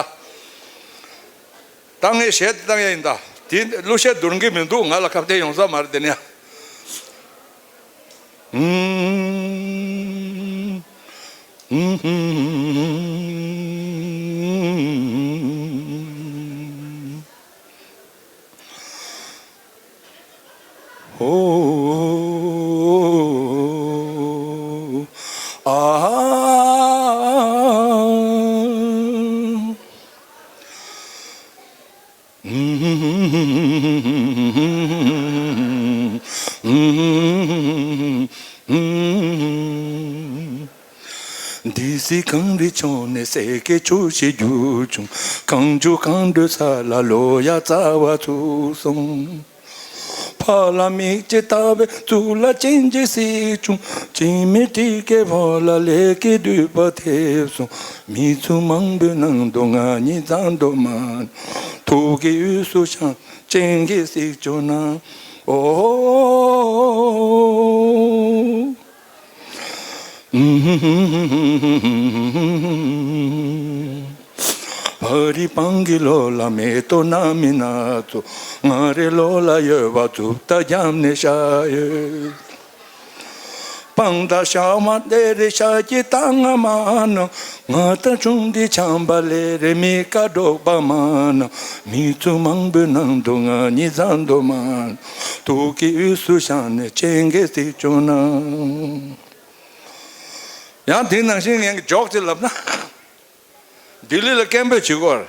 ད་ངས་གཞས་དེ་བཏང་ཡ་ཡིན་ད། དེ་གླུ་གཞས་བསྡུར་གི་མི་འདུག་ང་ལ་ཁ་གཏད་ཡོང་ས་མ་རེད་དེ་ནས། འདི་སྲིད་གངས་རི་ཕྱོགས་ནས་སེར་སྐྱའི་ཆུ་ཞིག་རྒྱུག་བྱུང་། གངས་ཆུ་གངས་འགྲོས་ས་ལ་ལོ་ཡ་རྩ་བ་ཚུགས་སོང་། ཕར་ལ་མིག་ཅིག་ལྟ་བས་ཚུར་ལ་སྤྱན་གཅིག་གཟིགས་བྱུང་། སྐྱེ་དམན་སྤྲི་ཀའི་བར་ལ་ལས་ཀྱི་མདུད་པ་ཐེབས་སོང་། མི་ཚུགས་མང་པོའི་ནང་དུ་ང་གཉིས་འཛམ་དུ་མ། ཐུགས་ཀྱི་དབུས་སུ་བཞེངས་སྤྱན་གྱིས་གཟིགས་བྱུང་ན། ཨོ། བ་རི་སྤང་གི་ལོ་ལ་མེ་ཏོག་སྣ་མིན་སྣ་ཚོགས། ང་རའི་ལོ་ལ་ཡོད་པ་མཛུབ་ཐག་བརྒྱབ་ནས་བཞག་ཡོད། སྤང་དང་ཤ་མ་ལེ་རེ་ཤ་སྐྱི་ད་ང་མ་ན། ང་དང་ཆུང་འདྲིས་འཆམ་པ་ལེ་རེ་མི་དགའ་འགྲོགས་པ་མ་ན། མི་ཚུགས་མང་པོའི་ནང་དུ་ང་གཉིས་འཛམ་དུ་མ། ཐུགས་ཀྱི་དབུས་སུ་བཞེངས་ནས་སྤྱན་གྱིས་གཟིགས་བྱུང་ན། ཡང་དེ་ནང་བཞིན་ངས་ཇོག་ཅིག་ལབ་ན། ལྡི་ལི་ལ་སྐད་འབོད་བྱེད་དགོས་རེད།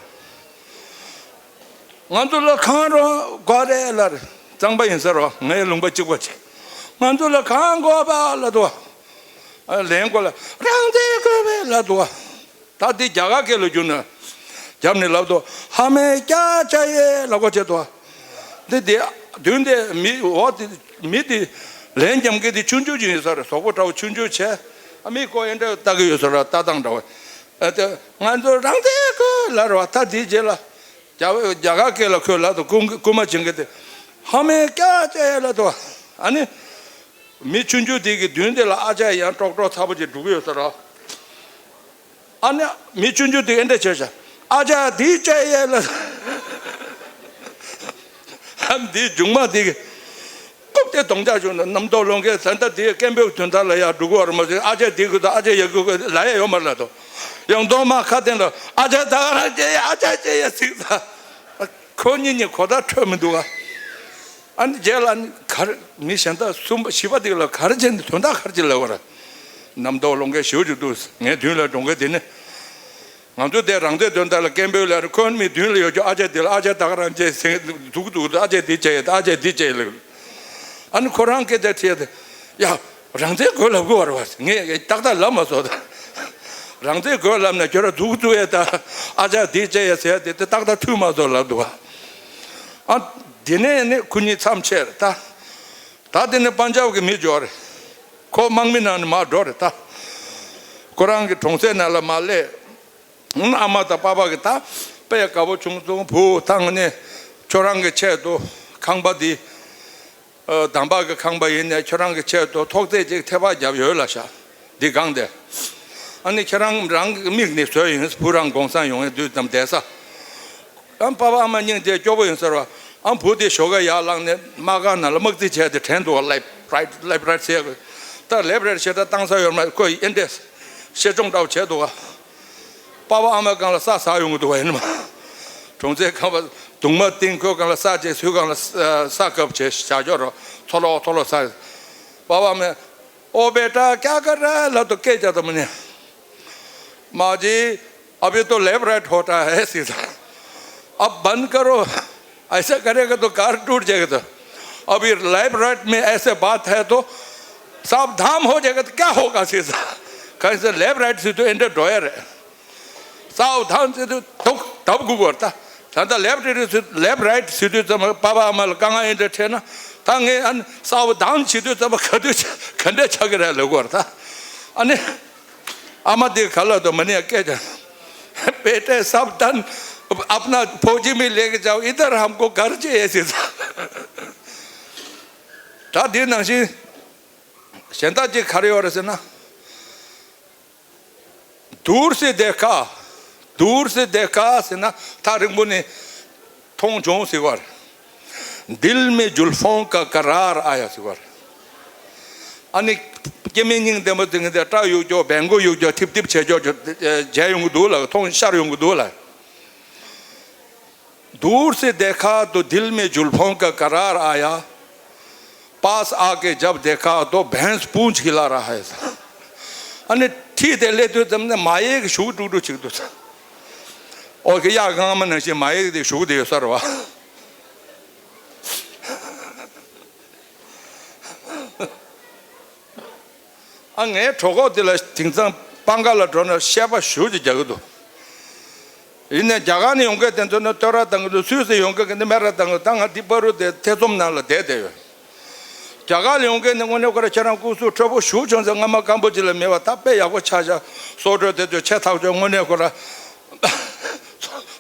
ང་ཚོ་ལ་གང་རོགས་དགོས་རེད་ལབ་རེད། གཙང་པ་ཡིན་ས་རོགས་ངའི་ལུང་པ་གཅིག་པ་བྱེད། ང་ཚོ་ལ་གང་དགོས་པ་ལབ་འདུག་བ། ལན་དགོས་ལ་རང་བཙན་དགོས་པས་ལབ་འདུག་བ། ད་འདི་རྒྱ་གར་སྐད་ལ་བསྒྱུར་ན། རྒྱབ་ནས་ལབ་དོ། ཧ་མེ་ཀྱ་ཅ་ཡེ་ལབ་གོ་བྱེད་དོ། འདི་འདི་བདུན་དེ་མི་འོ་དེ་མི་དེ་ལན་རྒྱབ་མཁན་དེ་ཆུང་ཆུང་ཅིག་ཡིན་ས་རེད། གཟུགས་པོ་འདྲ་བོ་ཆུང་ཆུང་བྱས། ཨ་མི་ཁོ་ཨེ་འདྲ་ལྟ་གི་ཡོད་ས་རེད། ལྟ་སྟངས་འདྲ་བོ། ཨ་དེ་ང་ཚོ་རང་བཙན་དགོས་ལབ་རེད་བ། ད་དེའི་རྗེས་ལ་རྒྱ་རྒྱ་གར་སྐད་ལ་ཁོས་ལབ་དོ། རྐུ་རྐུ་མ་བྱེད་མཁན་དེ་ཧ་མེ་ཀྱ་ཅ་ཡེ་ལབ་དོ། ཨ་ནི་མི་ཆུང་ཆུང་དེ་གི་མདུན་དེ་ལ་ཨ་ཅག་ཡང་ཀྲོག་ཀྲོག་ཚ་པོ་ཅིག་འགྲོ་གི་ཡོད་ས་རེད། ཨ་ནི་མི་ཆུང་ཆུང་དེ་ཨེ་འདྲ་བྱས་ཤག་ཨ་ཅག་འདི་བྱས་ཡས་ལ། ཨ་འདི་མཇུག་མ་དེ་གི་རྐུབ་སྟེ་གདོང་ལྕག་བྱུང་ན། རྣམ་རྟོག་ལོང་གེ་ཟེར། ད་དེ་སྐད་འབོད་དོན་དག་ལ་ཡར་འགྲོ་གི་ཡོད་རེད་མ་ཟེར། ཨ་ཅག་དེ་གི་ད་ཨ་ཅག་ཡ་གི་གི་ལ་ཡ་ཡོད་མ་རེད་ལབ་དོ། ཡང་གདོང་མ་ཁ་སྟེང་ལ་ཨ་ཅག་ད་ག་རང་བྱས་ཡས། ཨ་ཅག་བྱས་ཡས་ཟེར་ད། ཁོ་གཉིས་གཉིས་གོ་བརྡ་འཕྲོད་མི་འདུག་ག་ཨ་ནི་རྗེས་ལ་ཨ་ནི་ག་རེ་མི་གཞན་དག་གསུམ་པ་བཞི་པ་དེ་ལ་ག་རེ་བྱས་ནས་དོན་དག་ག་རེ་ཅིག་ལབ་པ་རེད། རྣམ་རྟོག་ལོང་གེ་ཞེ་པོ་ཅིག་འདུག་ངའི་མདུན་ལ་འགྲོ་མཁན་དེ་ནི། ང་ཚོ་དེ་རང་བཙན་དོན་དག་ལ་སྐད་འབོད་ལ་ཁོ་མི་མདུན་ལ་ཡོད་ཀྱང་ཨ་ཅག་དེ་ལ་ཨ་ཅག་ད་ག་རང་བྱས་ཟེར་འདུག་འདུག་ཨ་ཅག་འདི་བྱས་ཡས། ཨ་ཅག་འདི་བྱས་ལབ། ཨ་ནི་ཁོ་རང་སྐད་ཆ་དྲིས་ཏེ། ཡ། རང་བཙན་དགོས་ལབ་དགོས་པ་རེད་བ། ངས་ཏག་ཏག་ལབ་མ་སོང་ད། རང་བཙན་དགོས་ལབ་ན་ཁྱོད་རང་འདུག་འདུག་ཡས་ད། ཨ་ཅག་འདི་བྱས་ཡས་ཟེར་ཡས་དེ་དེ་ཏག་ཏག་ཐུག་མ་སོང་ལབ་འདུག་བ། ཨ། དེ་ནས་ནི་ཁོ་གཉིས་མཚམས་ཆད་རེད་ད། ད་དེ་ནི་པན་ཇབ་གི་མི་འབྱོར་རེད། ཁོ་དམག་མི་ནང་ནས་མར་འགྲོ་རེད་ད། ཁོ་རང་གི་གྲོང་གསེབ་ནང་ལ་མར་སླེབས། ཨ་མ་དང་པ་ཕ་གིས་ད་དཔེ་དགའ་པོ་བྱུང་སོང་། བུ་ད་ངས་ཁྱོད་རང་གི་ཆེད་དུ་ཁང་པ་འདི། ཨ། དམ་པ་གི་ཁང་པ་ཡིན་ནའི་ཁྱོད་རང་གི་ཆེད་དུ་ཐོག་བརྩེགས་ཅིག་ཐེབས་པ་བརྒྱབ་ཡོད་ལབ་ཤག་འདི་སྒང་དེ། ཨ་ནི་ཁྱེད་རང་རང་གི་མིག་ནས་བཟོས་ཡིན། བུ་རང་གུང་སེང་ཡོང་ཡས་དུས་ཙམ་བསྡད་ས། ཨ། པ་ཕ་ཨ་མ་སྙིང་རྗེ་སྐྱོ་པོ་ཡིན་ཟེར་བ། ཨ། བུ་དེ་ཞོགས་ཀས་ཡར་ལངས་ནས་དམག་སྒར་ནང་ལ་དམག་རྩིས་བྱས་ཏེ་དྲན་འདུག་བ། ལེབ་རའིཊ་ལེབ་རའིཊ་ཟེར་གི། ད་ལེབ་རའིཊ་ཞེ་དྲག་བཏང་ས་ཡོད་མ་རེད། ཁོ་ཨེ་འདྲས་ཤེས་ཆུང་འདྲ་བོ་བྱས་འདུག་བ། པ་ཕ་ཨ་མ་སྒང་ལ་ས་ཟག་ཡོང་གི་འདུག་བ། ཡིན་ནམ། གྲོང་གསེབ་ཁང་པ་གདུང་མ་བཏིང་ཁོའི་སྒང་ལ་ས་བྱས། སུའི་སྒང་ལ་ས་ས་བཀབ་བྱས་བཞག་ཆོག་རོ། ཚོ་ལོག་ཚོ་ལོག་ས། པ་ཕ་ཨ་མས། ओ बेटा, क्या कर रहा है? ལབ་དུས་སྐད་རྒྱག་ཐུབ་མ་ནི། माँ जी, अभी तो लेफ्ट राइट होता है सीधा। अब बंद करो, ऐसा करेगा तो कार टूट जाएगा। तो अभी लेफ्ट राइट में ऐसे बात है तो सावधान हो जाएगा तो क्या होगा सीधा। कहीं से लेफ्ट राइट से तो एंटर ड्रॉयर है। सावधान से तो ཐུག་ཐབས་དགོས་ཀྱི་ཡོད་རེད་ད། ད་ལྟ་ལེབ་རའིཊ་ཟེར་ལེབ་རའིཊ་ཟེར་དུས་ཙམ་པ་ཕ་ཨ་མ་ལ་དཀའ་ངལ་འདྲ་འཕྲད་ན། ད་ངས་ཨ་ནི་སའོ་དཱན་བྱེད་དུས་ཙམ་པ་ག་དུས་ཆ་ག་འདྲ་ཆགས་ཀྱི་རེད་ལབ་ཀྱི་ཡོད་རེད་ད། ཨ་ནི་ཨ་མ་དེ་ག་ལ་དུ་མ་ནི་སྐད་ཆ། बेटे सावधान, अपना फौजी में लेके जाओ, इधर हमको घर चाहिए ཟེར། ད་དེ་ནང་བཞིན་གཞན་དག་ཅིག་ག་རེ་ཡོད་རེད་ཟེར་ན། दूर से देखा, दूर से देखा ཟེར་ན་ཐག་རིང་པོ་ནས་མཐོང་བྱུང་ཟེར་བ་རེད། दिल में जुल्फों का करार आया ཟེར་བ་རེད། ཨ་ནི་སྐྱེ་དམན་སྙིང་ལྡན་པ་དེ་ངས་དེ་སྐྲ་གཡུག་ཀྱོག་བེང་མགོ་གཡུག་ཀྱོག་ཐིབ་ཐིབ་བྱེད་ཀྱོག་མཇལ་ཡོང་གི་འདུག་ལ། མཐོང་ཤར་ཡོང་གི་འདུག་ལ། दूर से देखा तो दिल में जुल्फों का करार आया, पास आके जब देखा तो भैंस पूंछ हिला रहा है। ཨ་ནི་འཁྲིས་དེ་སླེབས་དུས་ཙམ་ནས་མ་ཡེ་གི་གཞུག་དཀྲུག་དཀྲུག་བྱེད་ཀྱི་འདུག་ཟེར། ཨོ་གི་གཡག་རྐང་མ་ནང་བཞིན་མ་ཡེ་གི་དེ་གཞུག་དེ་ཡོད་ས་རེད་བ། ཨ། ངའི་གྲོད་ཁོག་འདི་ལ་དེང་སང་པང་ཁ་ལ་འགྲོ་ན་བཤད་པ་ཞེ་པོ་ཅིག་རྒྱག་གི་འདུག་ཡིན་ནའི་རྒྱ་གར་ནས་ཡོང་མཁན་དེ་ཚོ་ནི་བསྟོད་ར་བཏང་གི་འདུག་སུད་སི་ཡོང་མཁན་གྱི་ནི་སྨད་ར་བཏང་གི། ད་ང་འདི་བར་དུ་དེ་ཐེ་ཚོམ་ནང་ལ་བསྡད་བསྡད་ཡོད། རྒྱ་གར་ལ་ཡོང་མཁན་ནི་དངོས་གནས་ཁོ་རང་ཁྱེད་རང་སྐུ་གཟུགས་ཁྲོ་པོ་ཞེ་པོ་བྱུང་ཙང་། སྔ་མ་སྐམ་པོ་ཅིག་ལ་མེད་པ་ད་དཔེ་ཡག་པོ་ཆགས་ཤག་བཟོ་གྲྭ་དེ་ཚོ་ཆེ་ཐག་ཆོད། དངོས་གནས་ཁོ་རང་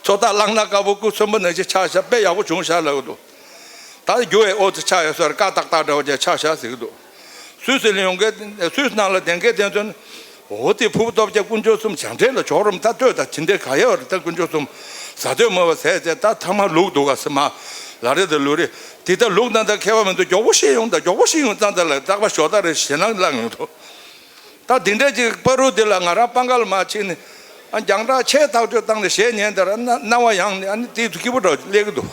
ཚོ་ཐག་བླངས་ན་དཀར་པོ་སྐུ་གསོན་པོ་ནང་བཞིན་ཆགས་ཤག་དཔེ་ཡག་པོ་བྱུང་ཤག་ལབ་ཀྱི་འདུག་ད་རྒྱུ་བའི་ཨོ་ཙི་ཆགས་ཡོད་ས་རེད། དཀར་ཏག་ཏག་འདྲ་བོ་ཅིག་ཆགས་ཤག་ཟེར་གྱི་འདུག་སུད་སི་ལ་ཡོང་མཁན། སུད་སི་ནང་ལ་བསྡད་མཁན་དེ་ཚོ་ནི། འོ་དེ་ཕུར་བུ་སྟོབས་རྒྱལ་དཀོན་མཆོག་གསུམ་བྱང་འདྲེན་ལ་འཇོག་རུང་ད་ལྟོས་ད་ཇི་འདྲའི་ག་ཡོད་རེད། ད་དཀོན་མཆོག་གསུམ་ཟ་འདོད་མེད་པ་ཟས་ཚེ་ད་ཐ་མ་ལུག་འདུག་ག་ཟེར་མ་ལ་རེ་ད་ལུག་རེད། དེ་ད་ལུག་ན་ད་མཁས་པ་མི་འདུག་མགྱོགས་པོ་ཤི་ཡོང་། ད་མགྱོགས་པོ་ཤི་ཡོང་ཙང་ད་ལ་རྟག་པ་ཞོ་ད་རེ་ཞེད་སྣང་ལངས་ཡོང་འདུག་ད་དེ་འདྲ་ཅིག་བར་དུ་དེ་ལ་ང་རང་པང་ཁ་ལ་མར་ཕྱིན་ནས་ཨ་རྒྱང་གྲགས་ཆེ་ཐག་ཆོད་བཏང་ནས་གཞས་ཉན་དེར་རྣ་རྣ་བ་ཡངས་ནས། ཨ་ནི་དེ་སྐྱིད་པོ་འདྲ་བོ་སླེབས་ཀྱི་འདུག